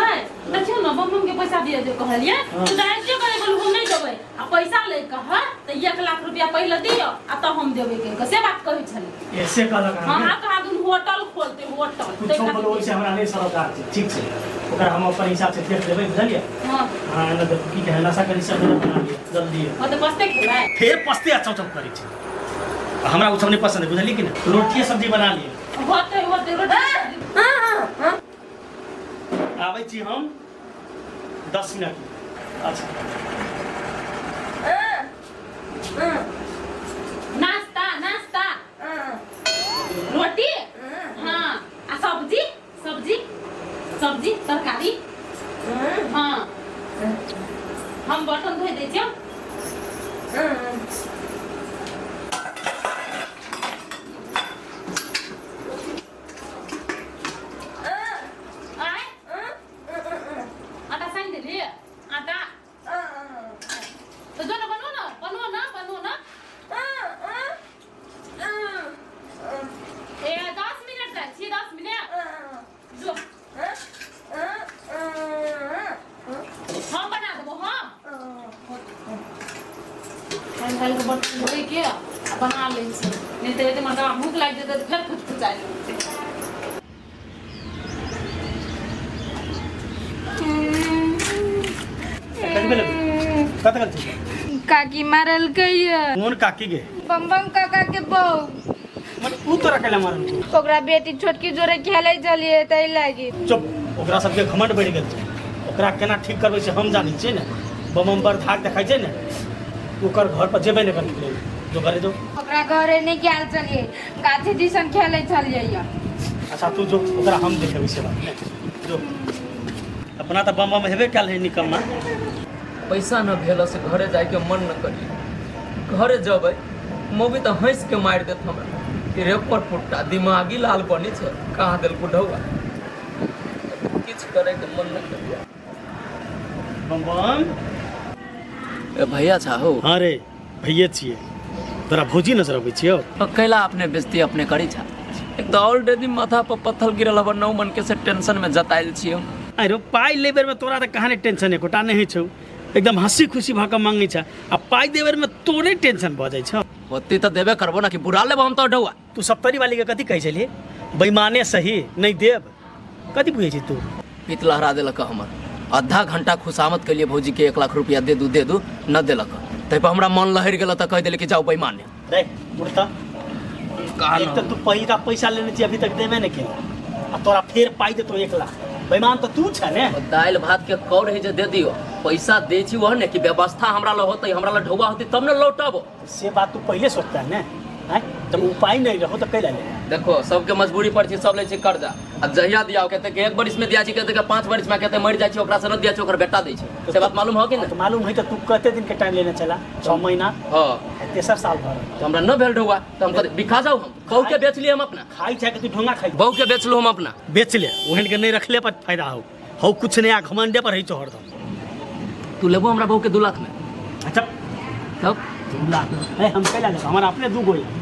देखियौ ने, बम बम के पैसा दिए जे कहलियै। हाँ। तऽ डायरेक्टे करे बोलू हम नहि देबै आ पैसा लै कह तऽ 1 लाख रुपया पहिले दियौ आ तब हम देबै कहि कऽ से बात कहै छलै। ऐसे कहलक? हाँ। अहाँके? हाँ, कहा दुन होटल खोलते होटल। कुछो बोलो, ओहिसे हमरा नहीं सरोकार छै। ठीक छै, ओकरा हम अपन हिसाब से देख लेबै, बुझलियै? हाँ। हाँ, एना देखू की कहै, नशा करी सब बना लिअ जल्दी। हाँ, तऽ बसते खेबै। फेर पस्ते आ चौचौ करै छै, आ हमरा ओ सब नहीं पसंद है, बुझलियै कि नहीं? रोटिए सब्जी बना लिअ। होते होते रोटी। आबै छी हम 10 मिनट। अच्छा। नाश्ता नाश्ता रोटी, हाँ, आ सब्जी सब्जी सब्जी तरकारी। हाँ, हम बर्तन धोइ दै छियौ। धोइके आ बना लै छी, नहि तऽ एते मरदबा भूख लागि जेतै तऽ फेर फुचफुचाइ लगतै। कथी भेलै? कतऽ गेल छी? काकी मारलकै ये। कोन काकी गे? बम बम काका के बहू। मने ऊ तोरा कैला मारल? ओकरा बेटी छोटकी जोरे खेलै छलियै ताहि लागी। चुप, ओकरा सबके घमंड बढ़ि गेल छै। ओकरा केना ठीक करबै से हम जानै छियै ने। बम बम पर धाक देखाइ छै ने, ओकर घर पर जेबै ने करै जो, घरे जो। ओकरा घरे नहि गेल छलियै, गाछी दिसन खेलै छलियै ये। अच्छा तू जो, ओकरा हम देखेबै से बात ने। जो अपना तऽ बम बम हेबे कयल है निकम्मा। पैसा न भेल से घरे जाइके मन न करी। घरे जबै मौगी तऽ हँसि के मारि देत हमरा कि रे पर पुट्टा दिमागी लाल बनै छै, कहाँ देलकू ढौआ। किछु करैके मन न करिया। बम बम ए भैया छा हो? हाँ रे भैये छियै, तोरा भौजी नजर अबै छियौ? कैला अपने बेजती अपने करी छा? एक तऽ ऑलरेडी माथा पर पत्थर गिरल हबा, 9 मन के से टेंशन में जतायल छियै। अरे पाइ ले बेरमे तोरा तऽ कहाँ टेंशन एकोटा नहि होइ छौ, एकदम हंसी खुशी भऽ कऽ मांगै छ, आ पाइ दे बेरमे तोरे टेंशन भऽ जाइ छौ। होती तऽ देबे करबो ना कि बुरा लेबो हम तो ढौआ। तू सप्तरी वाली के कथी कहै छलियै? बेईमाने सही नहि देब, कथी बुझै छी तू? पित लहरा देलक हमर। आधा घंटा खुशामद केलिए भौजी के 1 लाख रुपया दे दू दे दू, न देलक। ताहि पर हमरा मन लहरि गेल तऽ कहि देली कि जाओ बेईमाने। रे मुर्ता, एक तऽ तू पहिलका पैसा लेने छी, अभी तक देबे नहि केला, आ तोरा फेर पाइ देतो 1 लाख। बेईमान तऽ तू छै ने। दालि भात के कौर है जे दे दियो, पैसा दे छी वह ने कि व्यवस्था हमरा ल होतै, हमरा ल ढौआ होतै तब ने लौटब। से बात तू पहिले सोचता है ने? आँय, जब उपाय नहीं रहो तो कैला ले? देखो सबके मजबूरी पर छी, सब लै छै कर्जा। आ जहिया दिया कहते कि 1 बरिस में दिया छी, कहते कि 5 बरिस में, कहते मरि जाइ छी ओकरा से न दिया छी, ओकर बेटा दै छै। से बात मालूम हो कि नहीं? तो मालूम है तो तू कते दिन के टाइम लेने चला? 6 महीना। हाँ। तेसर साल भर। तो हमरा न भेल ढौआ तो हम कहते बिका जाऊ, हम बहू के बेच लिए हम अपना। खाई छै कि तू ढोंगा खाई? बहू के बेचलू हम अपना। बेच ले, ओहन के नहीं रखले पर फायदा हो हो कुछ नहीं, आ घमंडे पर है छौ हरदम। तू लेबो हमरा बहू के 2 लाख में? अच्छा तब 2 लाख है हम कैला लेब, हमारा अपने 2 गो है।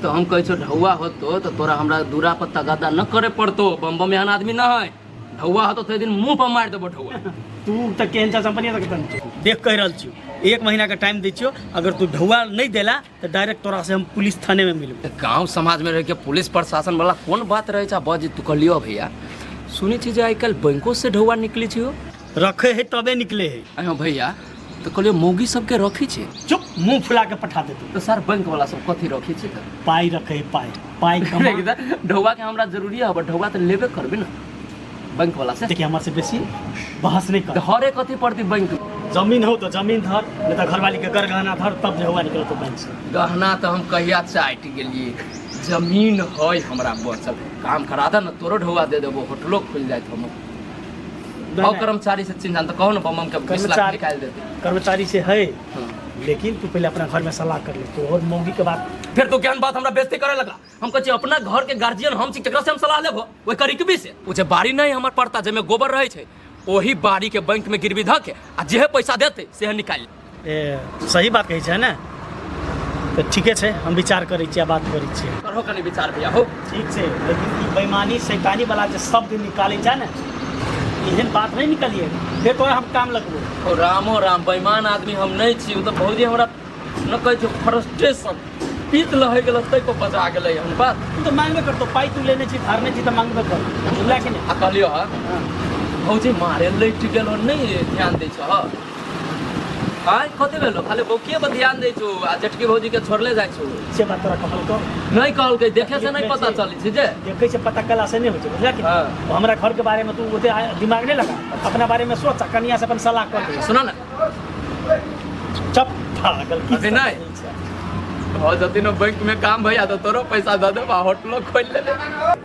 तो हम कहै छौ ढौआ होतो तो तोरा हमरा दूरा पर तगादा न करे पड़तो। बम बम एहन आदमी न है, ढौआ होतो तो दिन मुंह पर मारि देबो ढौआ। तू तऽ केहन छा कंपनी तक तन देख, कहि रहल छियौ 1 महीना के टाइम दै छियौ, अगर तू ढौआ नहीं देला तऽ डायरेक्ट तोरा से हम पुलिस थाने में मिलबो। गांव समाज में रह के पुलिस प्रशासन वाला कोन बात रहे छा बज तू कहलियो भैया? सुनै छी जे आइ काल्हि बैंको से ढौआ निकलै छै। रखे है तबे निकले है। अयो भैया तो कहलियो मौगी सबके रखी छै। चुप, मुंह फुला के पठा देतौ। तो सर बैंक वाला सब कथी रखी छै? तऽ पाइ रखे, पाइ पाइ कमा। ढौआ के हमरा जरूरी है, ढौआ तऽ लेबे करबे ना बैंक वाला से। देखिए हमर से बेसी बहस नहीं कर। हरे कथी पड़ती बैंक? जमीन हो तो जमीन धर, नहीं तो घरवाली के गर गहना धर, तब ढौआ निकल तो बैंक से। गहना तो हम कहिया चाटि गेलिए, जमीन है हमरा बचल, काम करा दे ना तोरो ढौआ दे देबो, होटलो खुलि जायत हमर। और कर्मचारी से चिन्ह तो कहो ना बम बम के 20 लाख निकाल देते। कर्मचारी से है, लेकिन तू पहले अपना घर में सलाह कर ले तो और मौगी के बात। फिर तो ज्ञान बात हमरा बेइज्जती करे लगा। हम कहै छी अपना घर के गार्जियन हम छी, केकरा से हम सलाह लेबो? ओहि करीकबी से। ओ जे बाड़ी नहीं हमर पड़ता जेमे गोबर रहै छै, ओही बाड़ी के बैंक में गिरवी धऽ के आ जेहे पैसा देतै सेहे निकालि। ए सही बात कहै छै ने? तऽ ठीके छै, हम विचार करै छियै आ बात करै छियै। करहो कनि विचार भैया हो। ठीक छै, लेकिन ई बेईमानी शैतानी वाला जे शब्द निकालै छै ने, एहन बात नहीं निकलिए, फेर तोरा हम काम लगबो। ओ रामो राम, बेईमान आदमी हम नहीं छी। ओ तऽ भौजी हमरा न कहै छै फ्रस्ट्रेशन पीत लहै गेल तै पर बजा गेलै हम बात। तू तऽ मांगबे करतो पाइ, तू लेने छी धारने छी तऽ मांगबे कर, बुझला कि नहि? आ कहलियो हँ भौजी मारे लटि गेल हो, नहीं ध्यान दै छह? आय कथी भेलो? खाली बौकिए पर ध्यान दै छौ आ जेठकी भौजी के छोड़ले जाइ छौ। से बात तोरा कहलकौ? नहीं कहलकै, देखे से नहीं पता चलै छै जे। देखै से पता कला से नहीं होइ छै, बुझला कि? हाँ। हमरा घर के बारे में तू ओते दिमाग नहीं लगा, अपना बारे में सोच, कनिया से अपन सलाह कर दे। सुन ना। चुप पागल की अभी नहीं। हो जती न बैंक में काम भैया तो तोरो पैसा दे देबा, होटलो खोल लेबे।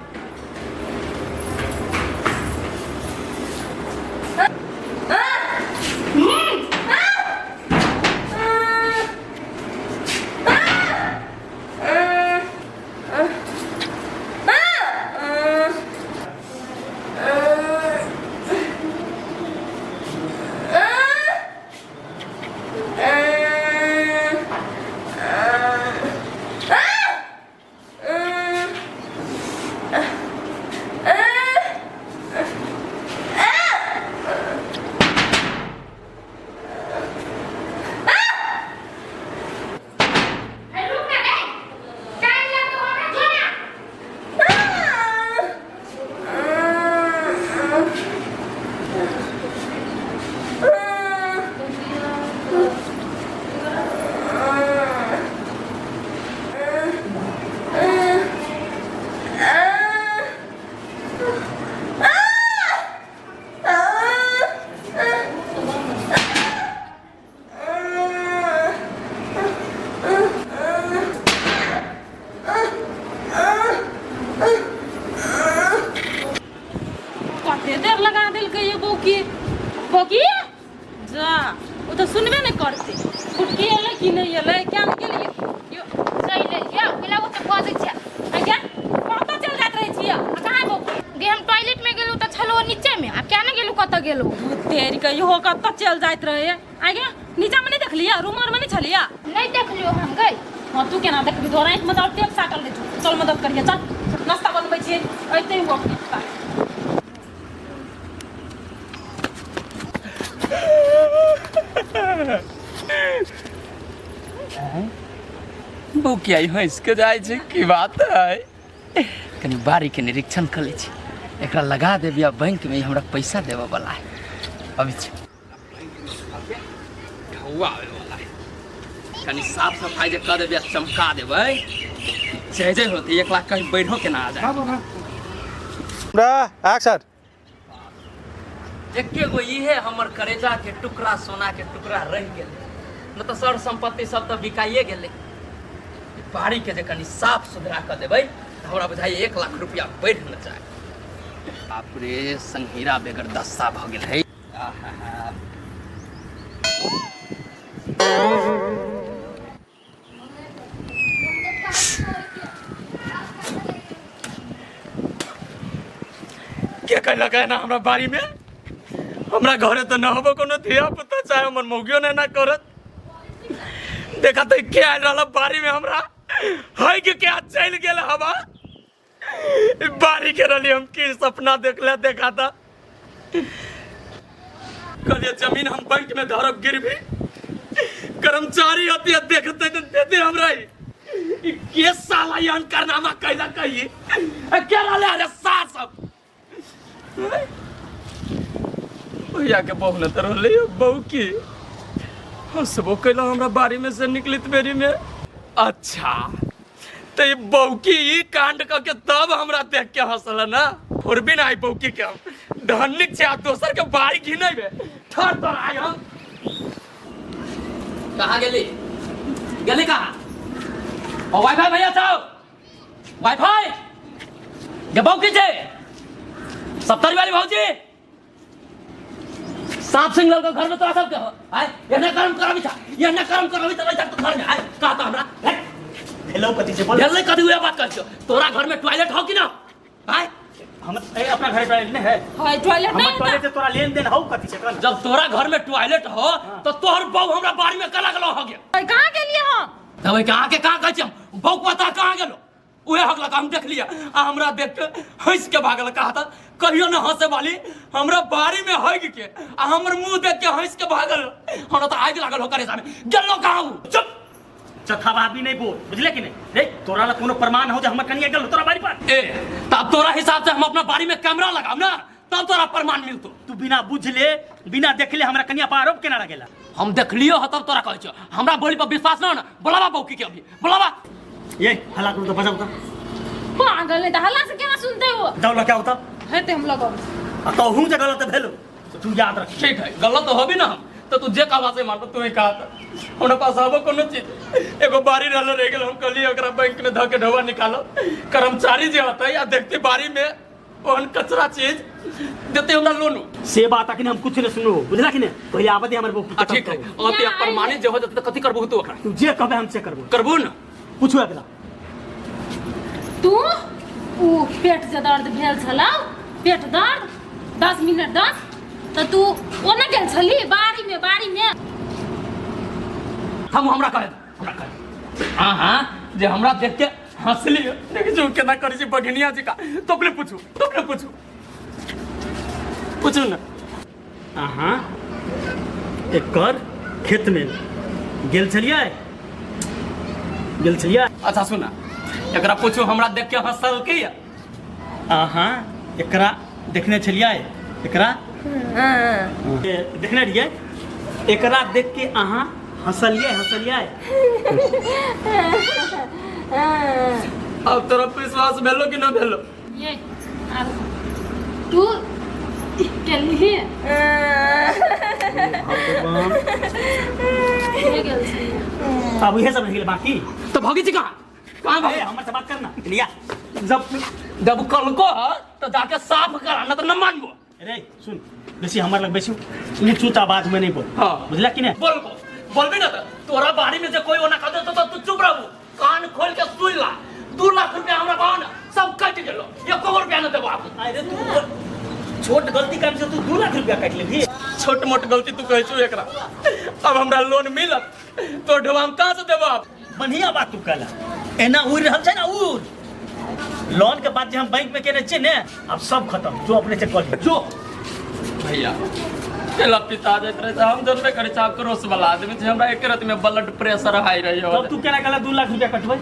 लगा देलकै ये बौकी। बौकी जा, ओ तऽ सुनबे नहि करतै। फुटकी एलै कि नहि एलै, क्या गेलियै यो? चलि एलियै, गेला ओते बजै छै। आज्ञा, कतऽ चलि जाइत रहै छियै आ कहाँ बौकी? गे, हम टॉयलेट में गेलहुँ तऽ छलो नीचे में, आब क्या ने गेलहुँ, कतऽ गेलहुँ? तेरी के इहो कतऽ चलि जाइत रहै। आज्ञा, नीचा में नहि देखलियै? रूम आरमे नहि छलियै? नहि देखलियौ हम गई। हाँ, तू केना देखबी, तोरा आँखिमे तऽ आओर टेप साटल रहै छौ। चल, मदद करिहे, चल, नाश्ता बनबै छियै, अइतै ओ अपने। बौकिया हँसि के जाइ छै, की बात है? कनि बारीके निरीक्षण कऽ लै छी। एकरा लगा देब या बैंक में हमरा पैसा देबऽ वाला है। अबै छी, ढौआ आबै वाला है। कनि साफ सफाइ जे कऽ देबै आ चमका देबै, जय जय होतै। 1 लाख कहीं बढ़ो के ना आ जाए। एक्शन। एके गो इहे हमर करेजा के टुकड़ा, सोना के टुकड़ा रहि गेलै, न तऽ सर सम्पत्ति सब तऽ बिकाइए गेलै। ई बाड़ी के जे कनि साफ सुथरा कऽ देबै तऽ हमरा बुझाइए 1 लाख रुपया बढ़ि न जाय। बाप रे, संघीरा बेगर दस्सा भऽ गेल है। आहा। के कहलक एना हमरा बाड़ी में? हमरा घरे तऽ न होबो कोनो धिया पुता, चाहे हमर मौगियो ने एना करत। देखा तऽ, के आयल रहल बाड़ी में हमरा है के क्या चलि गेल हवा? ई बाड़ी के रहली हम की सपना देखले। देखा था, कहलिए जमीन हम बैंक में धरब गिरवी, कर्मचारी होती है देखते तो देते हमरा। ई ई के साला एहन कारनामा कैला कही? के रहले? अरे सार सब भैया के बहू ने तो रहले बहू की हंसबो कैला हमरा बाड़ी में से निकलित बेरी में। अच्छा, तो ई बौकी ई कांड क के तब हमरा देख के हंसल ना। फुरबी ना आई बौकी के। हम धनिक छै आ दोसर के बाड़ी घिनेबे? ठर तर आइ हम। कहाँ गेली? गेली कहाँ? ओ वाईफाई भैया साहब, वाईफाई गे बौकी छै सप्तरी वाली भौजी सांप सिंह लड़का घर में तोरा सबके हो आय एने कर्म करबी छा, एने कर्म करबी त नहीं घर में आय का त हमरा हेलो, कथी छै, बोल। भेल नहीं कथी, उहे बात कहै छियौ। तोरा घर में टॉयलेट हो कि ना आय? हम ए अपना घरे टॉयलेट नहीं है। है टॉयलेट? हमर नहीं। टॉयलेट से तोरा लेन देन हौ कथी छै, कह ना। जब तोरा घर में टॉयलेट हो तो तोहर बहू हमरा बाड़ी में कला गेलो हो गया? कहाँ गेलियै हम? तब कहाँ के कहाँ कहै छी हम? बहू के पता कहाँ गेलो? उहे हगलक, हम देख लिया आ हमरा देख के हंस के भागल। कहा था कहियो न हंसे वाली हमरा बाड़ी में हग के आ हमर मुंह देख के हंस के भागल। हमरा तो आगि लागल हो करे सामने। गेलो कहाँ उ? चुप, चथावादी नहीं बोल, बुझले कि नहीं? रे, तोरा ला कोनो प्रमाण हो जे हमर कनिया गेल तोरा बाड़ी पर? ए, तब तोरा हिसाब से हम अपना बाड़ी में कैमरा लगाब ना, तब तोरा प्रमाण मिलतो? तू बिना बुझले, बिना देखले हमरा कनिया पर आरोप केना लगेला? हम देखलियो ह तब तोरा कहै छियो। हमरा बोली पर विश्वास न हो ना, बोलाबा बौकी के, अभी बोलाबा। ये हल्ला करू तो बजाऊ तो। पागल, नहीं तऽ हल्ला से केना सुनते हो? जाओ, लगा होता। हेतै, हम लगाब। आ कहूँ जे गलत भेलो तो तू याद रख। ठीक है, गलत तो होबी ना हम तो तू जे कहबा से मानबो। तू ही कहा था हमरा पास आबो कोनो चीज। एगो बाड़ी रहल, रह गेल। हम कहलिए ओकरा बैंक में धऽ के ढोवा निकालो, कर्मचारी जे होतै आ देखते बाड़ी में ओहन कचरा चीज, देते हमरा लोन। से बात अखन हम कुछ नहीं सुनो, बुझला कि नहीं? पहले आबे दे हमर बहू। आ ठीक है, अते प्रमाणित जे हो जतै तऽ कथी करबो तू ओकरा? तू जे कहबे हम से करबो। करबो ना? पूछू अगला। तू उ पेट जे दर्द भेल छलौ, पेट दर्द 10 मिनट 10, तऽ तू ओना गेल छली बाड़ी में, बाड़ी में? हम हमरा कहे दे, हमरा कहे दे। हाँ हाँ, जे हमरा देख के हंसली, देखै छी केना करै छी बघिनिया जी का। तो अपने पूछू, तो अपने पूछू, पूछू ना। अहाँ एकर खेत में गेल छलियै, गेल छलियै? अच्छा सुना, एकरा पूछू हमरा देख के हंसल के या? अहाँ एकरा देखने छलियै? एकरा देखने रहियै? एकरा देख के अहाँ हंसलियै, हंसलियै? अब तोरा विश्वास भेलो कि ना भेलो? ये आब तू गेलही? के गेल छलियै? अब इहे सब रहि गेल बाकी। तो भगी छी कहाँ कहाँ? ए, भगी? हमर से बात करना लिया। जब जब कलको ह तो जाके साफ करा ना तो न मानबो। रे सुन, बेसी हमर लग बेसी ऊँच ऊँच आवाज में नहीं बोल। हाँ। बुझला कि नहीं? बोलबो, बोलबी ना त तोरा बाड़ी में जे कोई ओना कर देतो त तू चुप रहबू। कान खोल के सुन ला, 2 लाख रुपया हमरा बा ना सब कट गेलो, एको रुपया ना देबो आप। अरे तू छोट गलती काम से तू 2 लाख रुपया काट लेबी? छोट मोट गलती तू कहै छौ एकरा, अब हमरा लोन मिलत तो ढोबा हम कहाँ से देबो आप? बढ़िया बात तू कहला, एना उड़ रहल छै ना उड़। लोन के बात जे हम बैंक में केने छियै ने, अब सब खत्म, जो अपने से कर ले जो। भैया केला पिता जाइत रहे, हम जनबे करै छी आक्रोश वाला आदमी छै, हमरा एक रात में ब्लड प्रेशर हाई रही तब तू केना कहला 2 लाख रुपया कटबै?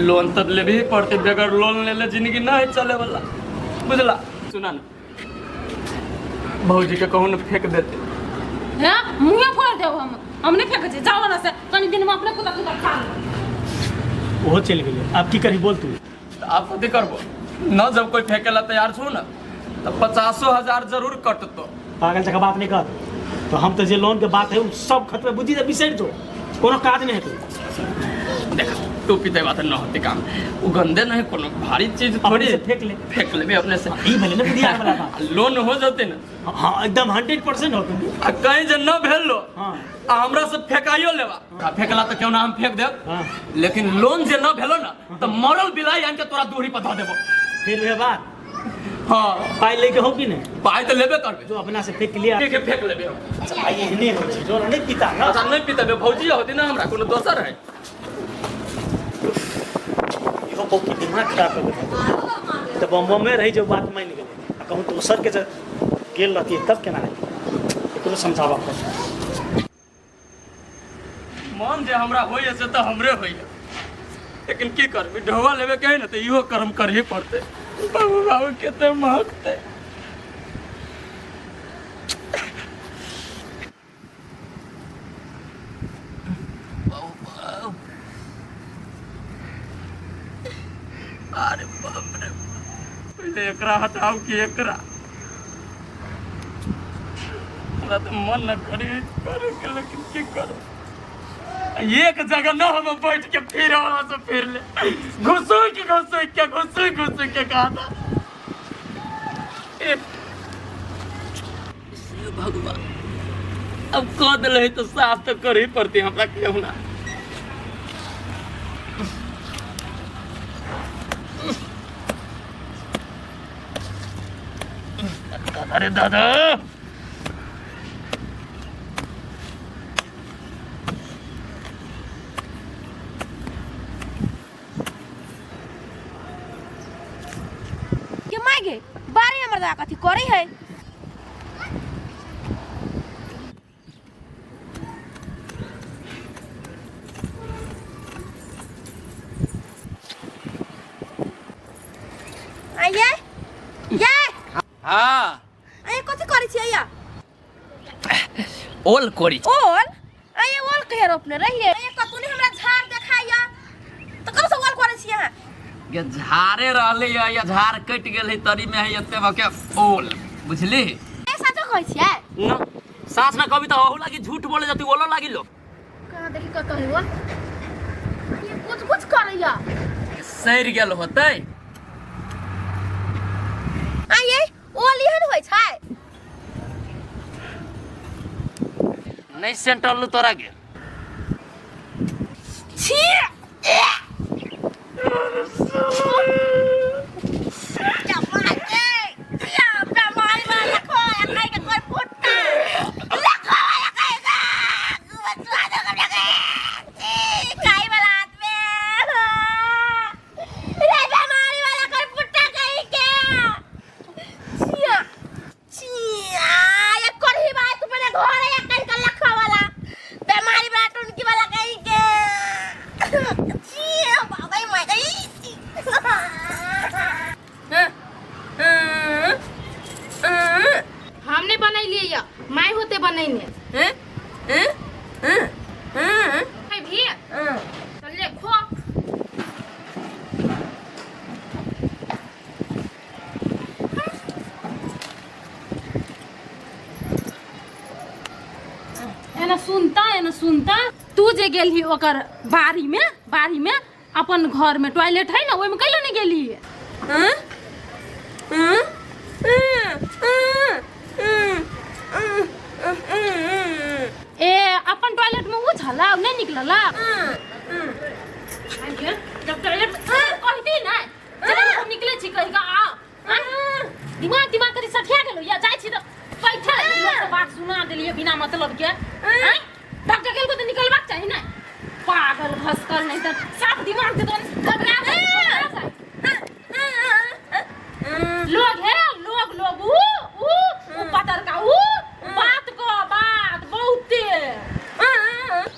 लोन तऽ लेबही पड़तै, बगैर लोन लेले जिंदगी नहीं चले वाला, बुझला? सुना ना भौजी के कहूँ न फेंक देते। हैं मुँहे फोड़ देब हम नहीं फेंकै छियै, जाओ ना से कनी दिन में अपने कुत्ता कुत्ता खा लेब। ओहो चलि गेलै, आब की करही बोल तू? तऽ आब कथी करबो न, जब कोई फेंके ला तैयार छौ ना तऽ 50,000 जरूर कटतो। पागल जकाँ बात नहीं कर, तो हम तो जे लोन के बात है उ सब खत्म, बुझी जे बिसरि जो, कोनो काज नहीं हेतौ। देख तू पीते बात न होते काम, उ गंदे नहीं कोनो भारी चीज अपने थोड़ी से फेंक ले। फेंक लेबे अपने से। ई भेलै ने बुधियार वाला बात। लोन हो जते ना। हाँ एकदम 100% होतौ। आ कहीं जे न भेल लो। हाँ। आ हमरा से फेंकाइयो लेबा। आ फेंकला तऽ क्यों ना हम फेंक देब। हाँ। लेकिन लोन जे न भेलो ना तऽ मरल बिलाई आन के तोरा दूरी पर धऽ देबो। फिर वह बात। हाँ। पाई लेके हो कि नहीं? पाई तऽ लेबे करबे। जो अपना से फेंक लिया। ठीक है, फेंक लेबे हम। अच्छा, भाई एहने होइ छै, जो नहीं पीता ना। अच्छा, नहीं पीता बे, भौजी होती ना हमरा कोनो दोसर है। इहो बहुत दिमाग खराब कर देलक। तऽ बम में रही जो बात मानि गेलै, आ कहूँ दोसर के जे गेल रहती तब केना हेतै? एकरो समझाबऽ पड़तै। मन जे हमरा होइए से तऽ हमरे होइए, लेकिन की करबी, ढोवा लेबे के है ने तऽ इहो कर्म करही पड़तै। बाबू बाबू कते महकतै। अरे बाप रे, पहिले एकरा हटाउ कि एकरा? हमरा तऽ मन न करे करे के, लेकिन की करू, एक जगह न हम बैठ के फिर वहां से फिर ले घुसो के घुसो के घुसो घुसो के कहा था। भगवान अब कह दिल तो साफ तो कर ही पड़ती हमरा क्यों ना। अरे दादा के माय गे बारी हमर दा कथी करै है? आइए ये। हाँ। आइए कथी करै छी आइया? ओल कोरी। ओल? आइए ओल कहिया रोपने रहिए? आइए कतौ नहीं हमरा झाड़ देखाइया तऽ कब से ओल करै छी अहाँ? ये झाड़े रहले या या झाड़ कटि गेल है तरी में है एते बके ओल, बुझली? ए सचो कहै छियै? ना सास ना कभी तो अहू लागी झूठ बोले जाती, ओलो लागी लोग। कहाँ देखी कतौ है ओल? ये कुछ कुछ करैया। सड़ गेल होतै। आइए ओल एहन होइ छै? नहीं सेंटरलू तोरा के। छी। हमने बनैलिए या माय होते बनैने हैं हैं हैं हैं भी तो ले खो। एना सुनता एना सुनता तू जे गेलही ओकर बाड़ी में, बाड़ी में अपन घर में टॉयलेट है ना, ओहिमे कैला नहीं गेलही? हाँ? हाँ? हाँ? हाँ? दिमाग दिमाग करी सठिया गेलो या जाइ छी तऽ बैठल लोक के बात सुना देलियै बिना मतलब के आँय डॉक्टर गेल को तऽ निकलबाक चाही ने पागल भसकल नहीं तऽ साफ दिमाग के तो घबरा जाए, घबरा जाए। लोग है लोग लोग ऊ ऊ ऊ पतर का ऊ बात को बात बहुते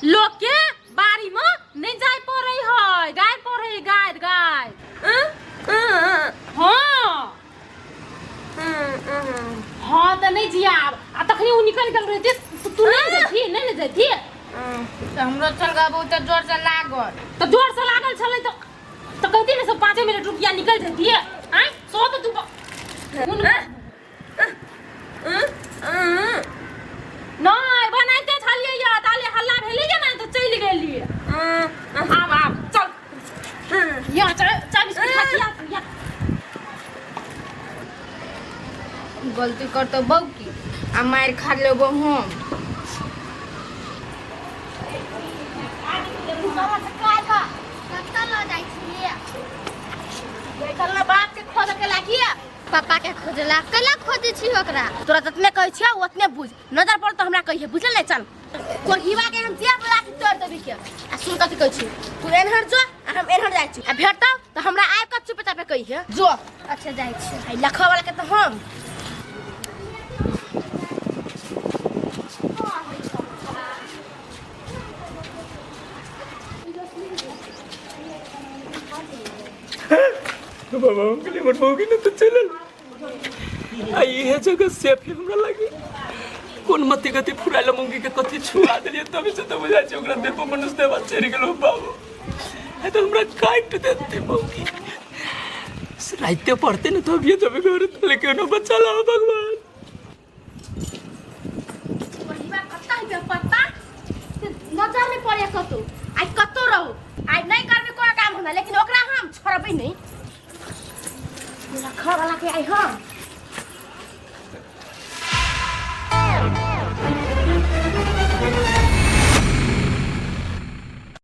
लोग के बाड़ी में नहीं जाय पड़े है गाय पड़े है गाय गाय हाँ हाँ तऽ नहीं जियाब आ तखनी ऊ निकल गेल रहते तो तू नहीं जैती नहीं ने जैती तऽ हमरो चल गए बहुत जोर से लागल तो जोर से लागल छलै तो तो कहती ने सब 5 मिनट रुकिया निकल जैती आय सो तो तू नहीं बनाइते छलियै या ताले हल्ला भेलै या ना तो चलि गेलियै आब आब चल या चाय चाय बिस्कुट खा के या गलती करतो बौकी आ मारि खा लेबो हम। कतऽ लऽ जाइ छियै? बाप के खोज के लागिया पापा के खोजला केना खोजै छी ओकरा? तोरा जतने कहै छियै ओतने बुझ, नजर पड़ तो हमरा कहिए, बुझल नहीं? चल कोढ़ीवा के हम जेब लाठी तोड़ देबी के। आ सुन कथी कहै छी, तू एनहर जो आ हम एनहर जाइ छी, आ भेटतौ तऽ हमरा आबि कऽ चुपे चापे कहिए जो। अच्छा जाइ छी। आ लखवा वाला के तऽ हम बाबा हम के हमर मौगी ने तो चलल आ इहे जगह सेफ है हमरा लागी। कोन मति गति फुराइल मौगी के कथी छुआ देलियै तभी से तो बुझाइ छै ओकरा देह पर मनुष्य देवा चढ़ि गेल बाबू। है तो हमरा काटि देते मौगी। राइते पढ़ते ने तो अभी जब घर लेकिन बच्चा लाओ भगवान। कोढ़ीवा कत्ता है पत्ता नजर नहीं पड़े कतौ, आइ कतौ रहू आइ नहीं करबे कोई काम हमरा, लेकिन ओकरा हम छोड़बै नहीं। लखवा वाला के आइ हम